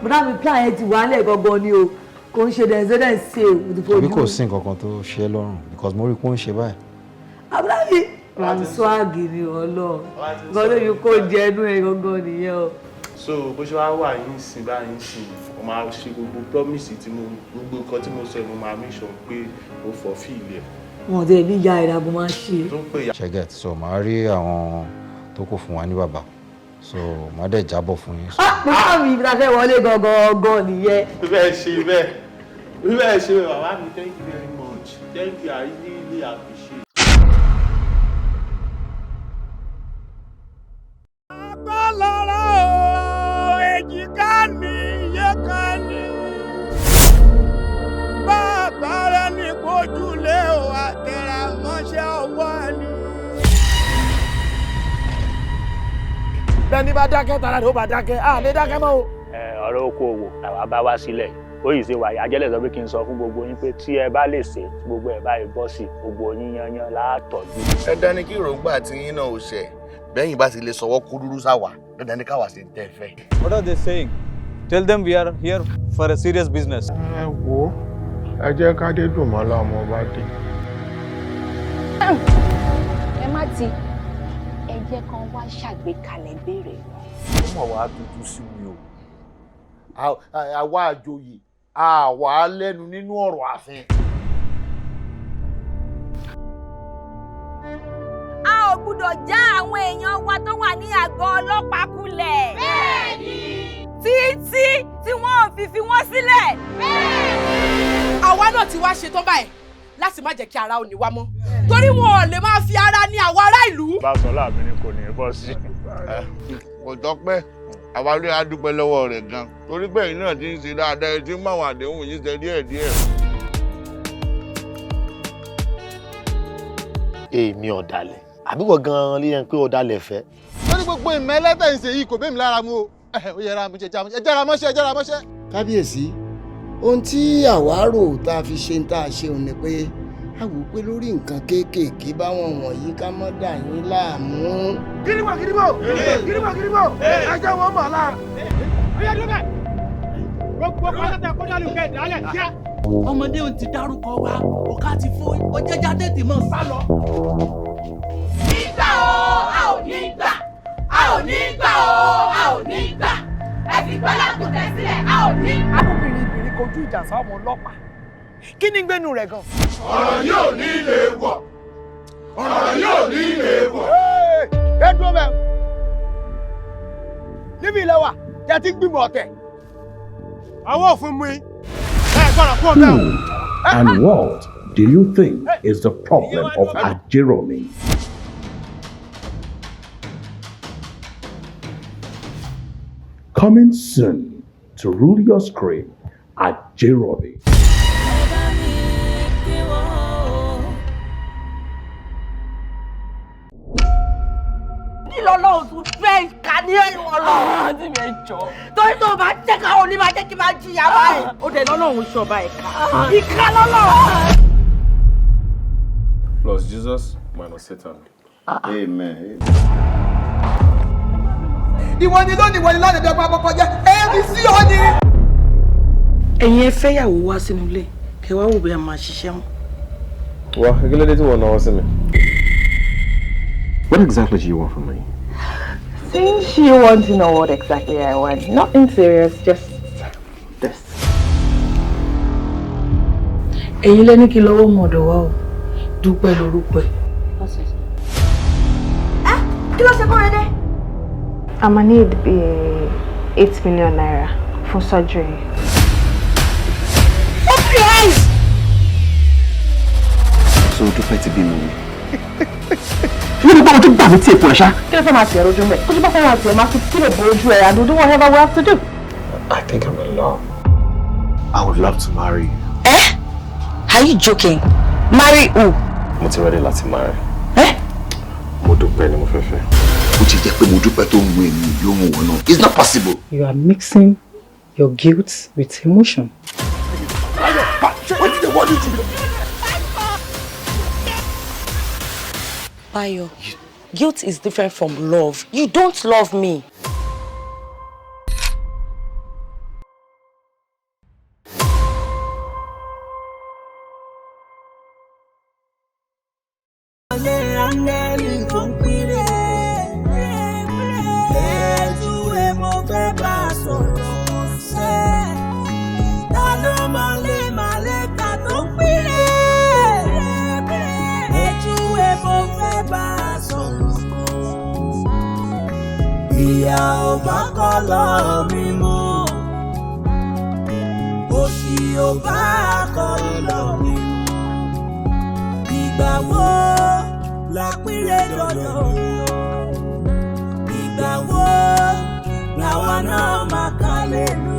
bùdá mi plan ẹ̀ ti wà á lẹ̀ gangan ni o, kò ń ṣe dẹ̀nsẹ̀ o, mo ti fojú. Àbí kò sí nǹkan kan tó ṣe é lọ́rùn, because mo rí pé ó ń ṣe báyìí. Àbúrò mi ram swag ni Ọlọ́run nǹkan tó fi kó jẹ inú ẹ̀ gangan nìyẹn o. So bó ṣe wá wà yín sìn báyìí sìn, mo máa ṣe gbogbo promise tí mo, gbogbo nǹkan tí mo sọ, mo máa make sure pé mo fulfill ẹ̀. Wọn ò tẹ̀ ní ìyá ìdàgbọ́n máa ṣe. Ṣé get, so màá rí àwọn tó kù fún wa ní bàbá, so màá dẹ̀ jábọ̀ fún yín. Ah, bùdá mi ibi tá a fẹ́ wọlé gangan gangan nìyẹn. Bẹ́ẹ̀ ṣe bẹ́ẹ̀, bẹ́ẹ̀ ṣe bẹ́ẹ̀, bàbá mi, thank you very much, thank you, I really really appreciate. Agbálára o, èjìká ni iye kan ni. Bàbá rẹ̀ ní kojúlé o, àtẹ̀rámọ́ṣẹ́ ọwọ́ ni. Bẹ́ẹ̀ ni bá dákẹ́ tara rẹ̀ ó bá dákẹ́, à lè dákẹ́ mọ́ o. Ọ̀rọ̀ okòòwò làwa bá wá sílẹ̀ ó yìí ṣe wàyà ajẹ́lẹ̀ sọ pé kí n sọ fún gbogbo yín pé tí ẹ bá lè ṣe gbogbo ẹ̀ báyìí bọ́ sí gbogbo yín yanyan látọ̀jú. Dandan ni kí èròǹgbà tí yín náà ò ṣẹ bẹ́yìn bá ti lè sọwọ́ kúrúrú sáwà dandan ni káwa ṣe ń tẹ́ fẹ́. What are they saying? Tell them we are here for a serious business. Ẹ wo, ẹ jẹ́ ká dé dùn mọ́ lọ́mọ bá dé. Ẹ má ti ẹ jẹ́ kan wá ṣàgbékalẹ̀ béèrè wọn. Ó mọ̀ wá tuntun sí mi o, àwa àjòyè àwa lẹ́nu nínú ọ̀rọ̀ ààfin. A ò gbúdọ̀ já àwọn èèyàn wa tó wà ní àgọ́ ọlọ́pàá kulẹ̀. Bẹ́ẹ̀ni. Títí tí wọ́n ò fi wọ́n sílẹ̀. Bẹ́ẹ̀ni. Àwa náà ti wá ṣetán báyìí láti má jẹ́ kí ara ò ní wá mọ́ torí wọn ò lè máa fi ara ní àwọn ará ìlú. Bá a sọ láàmì ni kò ní í bọ́ sí. Kò tọ́pẹ́, àwa ló yà dúpẹ́ lọ́wọ́ rẹ̀ gan torí pé ẹ̀yin náà ti ń ṣe dáadáa, ẹ ti ń máwọn àdéhùn yìí ṣe díẹ̀díẹ̀. Èmi ọ̀dàlẹ̀ àbí wọ́n gan-an lè yẹn pé ọ̀dàlẹ̀ fẹ́. Wọ́n ní gbogbo ìmẹ́lẹ́tẹ̀ ń ṣe yìí kò bẹ́ẹ̀ mi lára mu o, ó yẹra mu jẹjẹrẹ ẹ jẹ́ra mọ́ṣẹ́ ẹ jẹ́ra mọ́ṣẹ́. Kábíyèsí, ohun tí àwa rò tá a fi ṣe ń tá a ṣe òun ni pé a wò pé lórí nǹkan kéékèèké báwọn wọ̀nyí ká mọ́ dà yín láàmú. Gírígbò gírígbò gírígbò gírígbò ẹ jẹ́ wọn mọ̀ la. Ó yá dúró bẹ́ẹ̀, gbogbo pátá kọjá lù kẹ́ ìdálẹ̀ kíá. Ọmọdé òun ti dárúkọ wa, ọ̀ká ti fún ọjẹ́já tètè mọ́ sá lọ. Nígbà o, a ò ní gbà, a ò ní gbà o, a ò ní gbà, ẹ fi gbọ́dọ̀ tẹ̀ sílẹ̀, a ò ní. Abóbìnrin ìbìnrin kojú ìjà sáwọn ọlọ́pàá, kí ni gbénu rẹ̀ gan. Ọ̀rọ̀ yóò ní ilé wọ̀, ọ̀rọ̀ yóò ní ilé wọ̀. Ẹ dúró bẹ́ẹ̀, níbi ilẹ̀ wa jẹ́ ti gbìmọ̀ ọ̀tẹ̀. Àwọn òfin mú i ẹ gbọ́dọ̀ kú ọ̀bẹ o. And what do you think is the problem of Ajeromi? Coming soon to rule your screen, Ajeromi. Lọ́lọ́run tún fẹ́ ìka ní ẹ̀wọ̀n lọ. Àǹtí mi ẹ jọ. Torí tó bá jẹ́ káwọn onímọ̀ jẹ́ kí n máa jìyà báyìí. Ó dẹ̀ lọ́lọ́run ṣọba ẹ̀ka. Ìka lọ́lọ́run. Plus Jesus minus Satan. Amen. Ìwọ ni lónìí, ìwọ ni lánàá bí ọgbọ́n akọ́kọ́ jẹ́ èmi sí ọ ni. Ẹ̀yin ẹ fẹ́yàwó wá sínú ilé kẹ wá wò bí a máa ṣiṣẹ́ wọn. Wá, kí ló dé tí wọ́n náwó sí mi? What exactly do you want from me? Since you want to know what exactly I want, nothing serious, just this. Ẹ̀yin lẹ́ni kí lọ́wọ́ mọ̀dọ̀ wá o, Dúpẹ́ lórúkọ ẹ̀. Kí ló ṣe kó rẹ dé? I'ma need 8 million naira for surgery. Open your eyes! So Dúpẹ́ ti bímọ mi. Ní gbogbo àwọn tó gbà mí tí èkó ẹ̀ ṣá. Kí ló fẹ́ máa tiẹ̀ rojú mẹ́? Ojú bá fẹ́ máa tiẹ̀ máa fi kí lè bo ojú ẹ̀ and we'll do whatever we have to do. I think I'm in love. I would love to marry you. Eh? Are you joking? Marry who? Mo ti ready láti marry. Eh? Mo dúpẹ́ ni mo fẹ́ fẹ́. Ó ti jẹ́ pé mo dúpẹ́ tó ń mú èmi yóò mú wọn náà. It's not possible. You are mixing your guilt with emotion. Wetin dey worry you? Bayo, guilt is different from love. You don't love me. Ìyá ò bá kọ́lọ̀ mi mú, òṣì ò bá kọ́lọ̀ mi mú. Ìgbà wo làpínlẹ̀ dọ̀dọ̀ mi o? Ìgbà wo làwa náà máa kálẹ̀ lù?